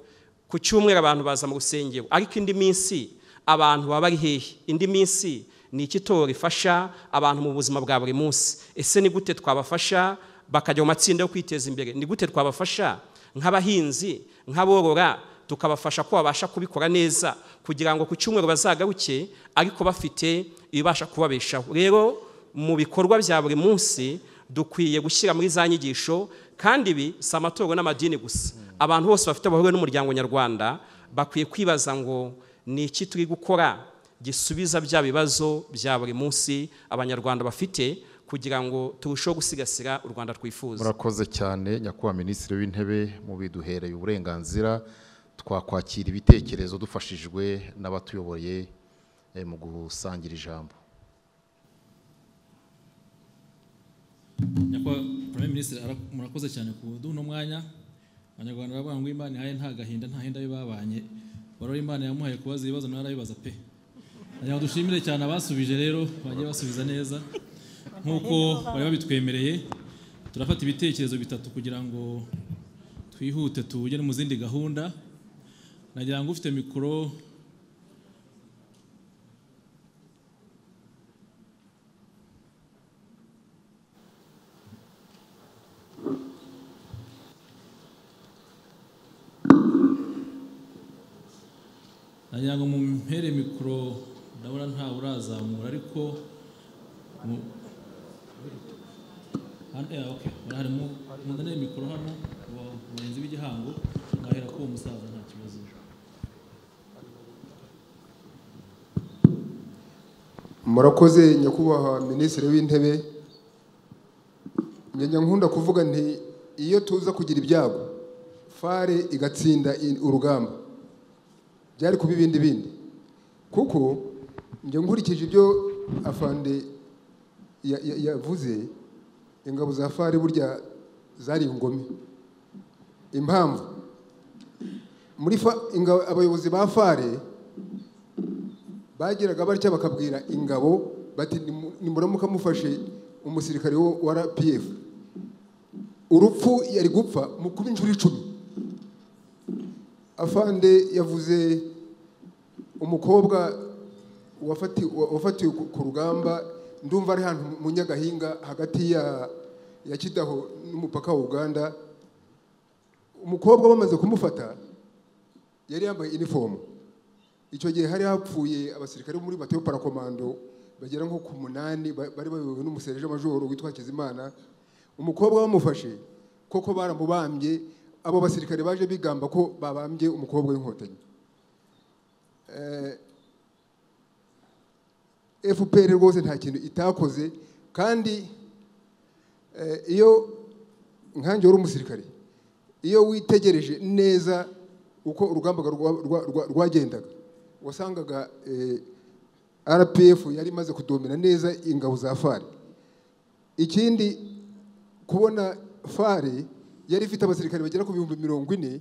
ku cyumweru abantu baza mu rusengero, ariko indi minsi abantu baba bari hehe? Indi minsi ni iki itorero rifasha abantu mu buzima bwa buri munsi? Ese ni gute twabafasha bakajya mu matsinda yo kwiteza imbere? Ni gute twabafasha nk'abahinzi, nk'aborora, tukabafasha ko babasha kubikora neza kugira ngo ku cyumweru bazagaruke ariko bafite ibibasha kubabeshaho. Rero mu bikorwa bya buri munsi dukwiye gushyira muri za nyigisho, kandi ibi si amatorero n'amadini gusa. Abantu bose bafite abahuriye n'umuryango nyarwanda bakwiye kwibaza ngo ni iki turi gukora gisubiza bya bibazo bya buri munsi abanyarwanda bafite, kugira ngo turusheho gusigasira u Rwanda twifuza. Murakoze cyane nyakubahwa Minisitiri w'Intebe, mubiduhereye uburenganzira twakwakira ibitekerezo dufashijwe n'abatuyoboye mu gusangira ijambo. Nyakubahwa Prime Minister, murakoze cyane ku uno mwanya. Abanyarwanda baravuga ngo Imana ihaye nta gahinda nta hinda babanye. Barora Imana yamuhaye kubaza ibibazo nawe arabibaza pe. Nagira ngo dushimire cyane abasubije rero, bagiye basubiza neza nk'uko bari babitwemereye. Turafata ibitekerezo bitatu kugira ngo twihute tujye mu zindi gahunda. Nagira ngo ufite mikoro nagira ngo mumpere mikoro, ndabona nta urazamura ariko harimo muzane mikoro hano barenze b'igihango, ngahera ko umusaza nta kibazo. Murakoze nyakubahwa Minisitiri w'Intebe. Njya nkunda kuvuga nti iyo tuza kugira ibyago fare igatsinda urugamba byari kuba ibindi bindi, kuko njye nkurikije ibyo afande yavuze, ingabo za fare burya zari ingome. Impamvu muri abayobozi ba fare bageraga batya bakabwira ingabo bati nimuramuka mufashe umusirikare wa RPF urupfu yari gupfa mu kuba inshuro 10. Afande yavuze umukobwa wafatiwe ku rugamba, ndumva ari hantu mu Nyagahinga hagati ya Kidaho n'umupaka wa Uganda. Umukobwa bamaze kumufata yari yambaye uniform. Icyo gihe hari hapfuye abasirikare muri batayo parakomando bagera nko ku 8 bari bayobowe n'umusereje majoro witwa Hakizimana. Umukobwa bamufashe koko baramubambye. Abo basirikare baje bigamba ko babambye umukobwa w'inkotanyi. FPR rwose nta kintu itakoze, kandi iyo nkanjye wari umusirikare, iyo witegereje neza uko urugamba rwagendaga, wasangaga RPF yari imaze kudomina neza ingabo za FARE. Ikindi, kubona FARE yari ifite abasirikare bagera ku 40,000,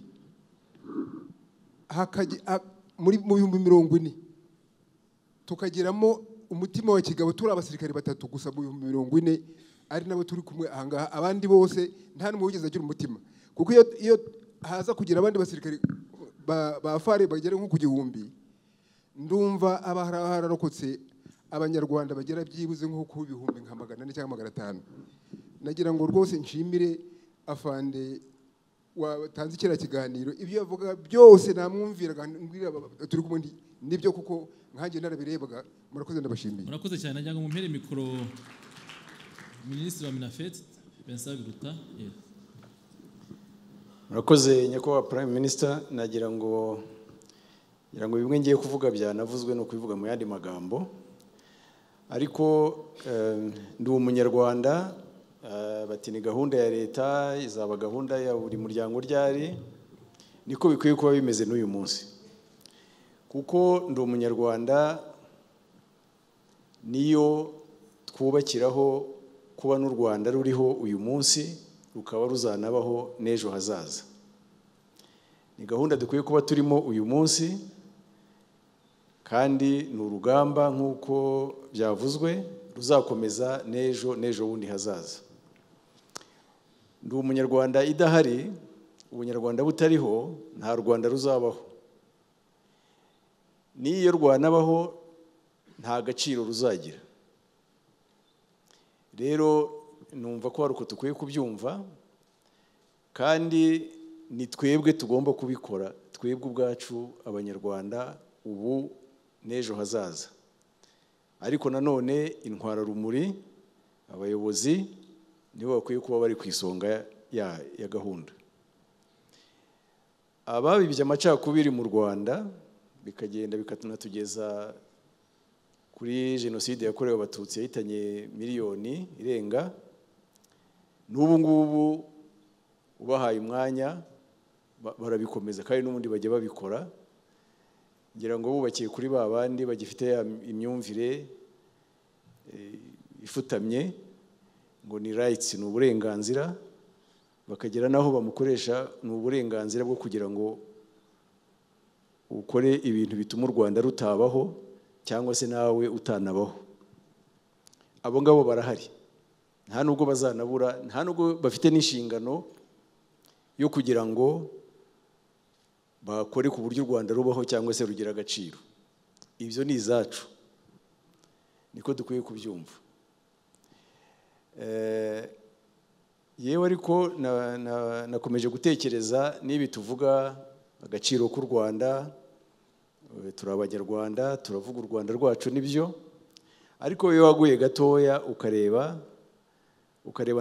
muri mu 40,000 tukagiramo umutima wa kigabo turi abasirikare batatu gusa mu 40,000, ari nabo turi kumwe ahangaha, abandi bose nta n'umwe wigeze agira umutima. Kuko iyo haza kugira abandi basirikare ba FARE bagera nko ku 1000, ndumva abahararokotse abanyarwanda bagera byibuze nko ku 400 cyangwa 500. Nagira ngo rwose nshimire afande watanze kiriya kiganiro, ibyo yavuga byose namwumviraga mbwira turi kumwe nibyo, kuko nkanjye narabirebaga. Murakoze, ndabashimiye. Murakoze cyane. Nagira ngo mumpere mikoro Minisitiri wa Minafet Vincent Biruta. Murakoze nyakubahwa Prime Minister. Nagira ngo bimwe ngiye kuvuga byanavuzwe no kubivuga mu yandi magambo, ariko ndi umunyarwanda. Bati ni gahunda ya leta, izaba gahunda ya buri muryango ryari, niko bikwiye kuba bimeze n'uyu munsi, kuko ndi umunyarwanda niyo twubakiraho kuba n'u Rwanda ruriho uyu munsi rukaba ruzanabaho n'ejo hazaza. Ni gahunda dukwiye kuba turimo uyu munsi, kandi ni urugamba nk'uko byavuzwe ruzakomeza n'ejo n'ejo bundi hazaza. Ndi umunyarwanda idahari, ubunyarwanda butariho, nta Rwanda ruzabaho. N'iyo rwanabaho nta gaciro ruzagira. Rero numva ko hari uko dukwiye kubyumva, kandi ni twebwe tugomba kubikora, twebwe ubwacu abanyarwanda ubu n'ejo hazaza. Ariko nanone intwararumuri, abayobozi nibo bakwiye kuba bari ku isonga ya gahunda. Ababibye amacakubiri mu Rwanda bikagenda bikatunatugeza kuri jenoside yakorewe Abatutsi yahitanye miliyoni irenga. N'ubu ngubu ubahaye umwanya barabikomeza, kandi n'ubundi bajya babikora. Ngira ngo bubakiye kuri ba bandi bagifite imyumvire ifutamye ngo ni rights, ni uburenganzira, bakagera naho bamukoresha ni uburenganzira bwo kugira ngo ukore ibintu bituma u Rwanda rutabaho cyangwa se nawe utanabaho. Abo ngabo barahari, nta nubwo bazanabura, nta nubwo bafite n'inshingano yo kugira ngo bakore ku buryo u Rwanda rubaho cyangwa se rugira agaciro. Ibyo ni izacu, niko dukwiye kubyumva. Yewe ariko nakomeje gutekereza n'ibi tuvuga agaciro k'u Rwanda, turi Abanyarwanda, turavuga u Rwanda rwacu nibyo, ariko iyo waguye gatoya ukareba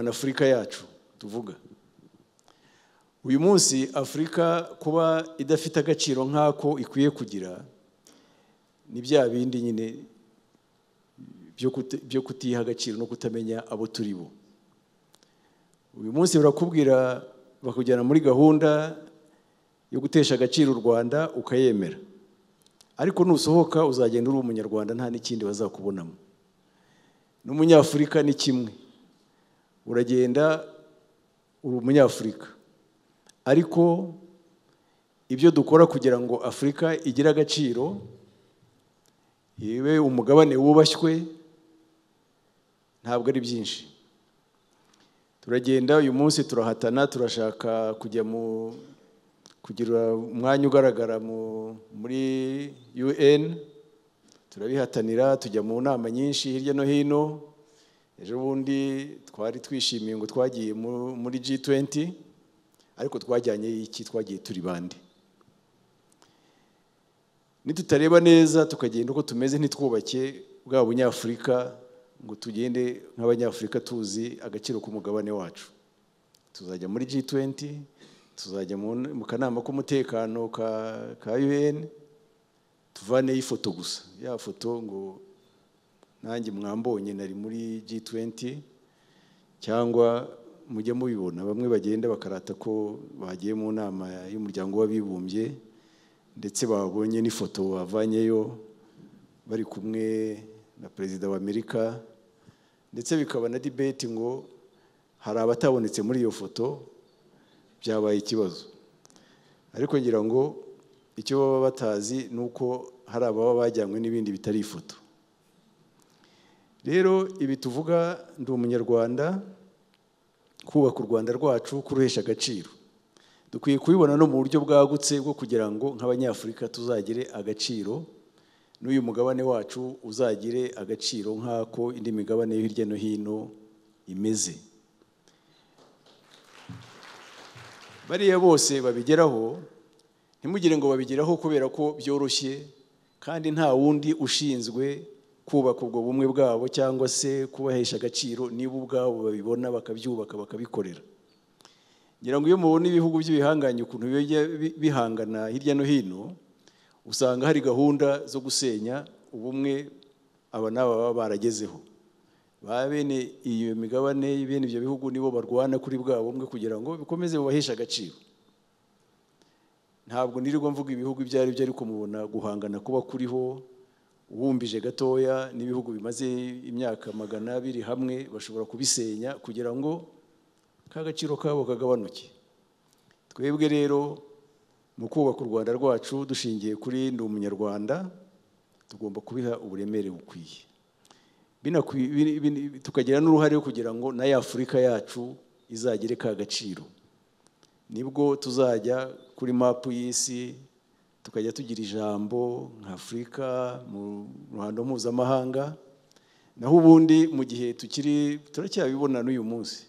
na Afurika yacu tuvuga uyu munsi, Afurika kuba idafite agaciro nk'ako ikwiye kugira ni bya bindi nyine byo kutiha agaciro no kutamenya abo turi bo. Uyu munsi barakubwira bakujyana muri gahunda yo gutesha agaciro u Rwanda ukayemera, ariko nusohoka uzagenda uri umunyarwanda nta n'ikindi bazakubonamo. N'umunyafurika ni kimwe, uragenda uri umunyafurika, ariko ibyo dukora kugira ngo Afurika igire agaciro, ibe umugabane wubashywe, ntabwo ari byinshi. Turagenda uyu munsi turahatana, turashaka kujya mu kugira umwanya ugaragara muri UN, turabihatanira, tujya mu nama nyinshi hirya no hino. Ejo bundi twari twishimiye ngo twagiye muri G20, ariko twajyanye iki? Twagiye turi bande? Nitutareba neza tukagenda uko tumeze, ntitwubake bwa bunyafurika ngo tugende nk'abanyafurika tuzi agaciro k'umugabane wacu, tuzajya muri G20, tuzajya mu kanama k'umutekano ka UN, tuvaneyo ifoto gusa, ya foto ngo nanjye mwambonye nari muri G20, cyangwa mujye mubibona bamwe bagenda bakarata ko bagiye mu nama y'umuryango w'abibumbye, ndetse babonye n'ifoto bavanyeyo bari kumwe na perezida wa Amerika, ndetse bikaba na debate ngo hari abatabonetse muri iyo foto, byabaye ikibazo. Ariko ngira ngo icyo baba batazi nuko hari ababa bajyanywe n'ibindi bitari ifoto. Rero ibi tuvuga ndi umunyarwanda, kubaka u Rwanda rwacu, kuruhesha agaciro, dukwiye kubibona no mu buryo bwagutse bwo kugira ngo nk'abanyafurika tuzagire agaciro, n'uyu mugabane wacu uzagire agaciro nk'ako indi migabane yo hirya no hino imeze. Bariya bose babigeraho, ntimugire ngo babigeraho kubera ko byoroshye, kandi nta wundi ushinzwe kubaka ubwo bumwe bwabo cyangwa se kubahesha agaciro, niba ubwabo babibona bakabyubaka bakabikorera. Ngira ngo iyo mubona ibihugu by'ibihanganye ukuntu bijya bihangana hirya no hino, usanga hari gahunda zo gusenya ubumwe aba n'aba baba baragezeho. Ba bene iyo migabane, bene ibyo bihugu nibo barwana kuri bwa bumwe kugira ngo bikomeze bubaheshe agaciro. Ntabwo nirirwa mvuga ibihugu ibyo ari byo, ariko mubona guhangana kuba kuriho, ubumbije gatoya n'ibihugu bimaze imyaka 200 hamwe bashobora kubisenya kugira ngo ka gaciro kabo kagabanuke. Twebwe rero mu kubaka u Rwanda rwacu dushingiye kuri ndi umunyarwanda, tugomba kubiha uburemere bukwiye, tukagira n'uruhare kugira ngo na Afurika yacu izagire ka gaciro. Nibwo tuzajya kuri mapu y'isi, tukajya tugira ijambo nka Afurika mu ruhando mpuzamahanga. Naho ubundi mu gihe tukiri turacyabibona n'uyu munsi,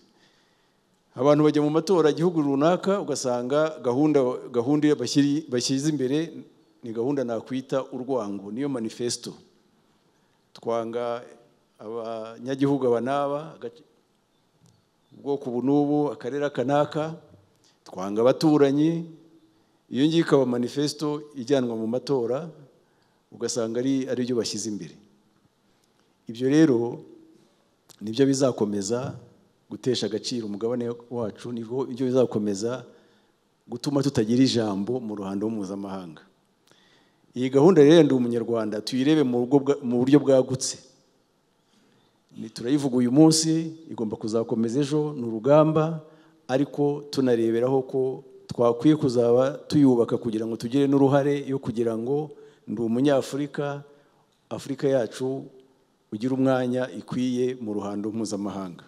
abantu bajya mu matora igihugu runaka, ugasanga gahunda bashyize imbere ni gahunda nakwita urwango, niyo manifesto. Twanga abanyagihugu aba n'aba, ubwoko ubu n'ubu, akarere aka n'aka, twanga abaturanyi. Iyo ngiyo ikaba manifesto ijyanwa mu matora, ugasanga ari byo bashyize imbere. Ibyo rero nibyo bizakomeza gutesha agaciro umugabane wacu, nibyo bizakomeza gutuma tutagira ijambo mu ruhando mpuzamahanga. Iyi gahunda rero Ndi Umunyarwanda tuyirebe mu buryo bwagutse. Turayivuga uyu munsi, igomba kuzakomeza ejo, ni urugamba, ariko tunareberaho ko twakwiye kuzaba tuyubaka kugira ngo tugire n'uruhare yo kugira ngo Ndi Umunyafurika, Afurika yacu ugire umwanya ikwiye mu ruhando mpuzamahanga.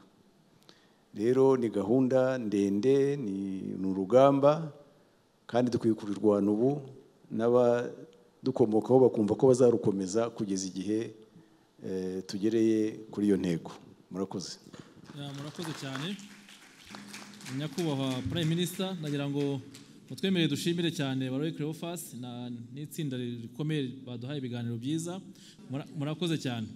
Rero ni gahunda ndende, ni urugamba, kandi dukwiye kururwana ubu n'abadukomokaho bakumva ko bazarukomeza kugeza igihe tugereye kuri iyo ntego. Murakoze. Murakoze cyane Nyakubahwa Prime Minister, nagira ngo mutwemerere dushimire cyane Barore Cleophas n'itsinda rikomeye baduhaye ibiganiro byiza. Murakoze cyane.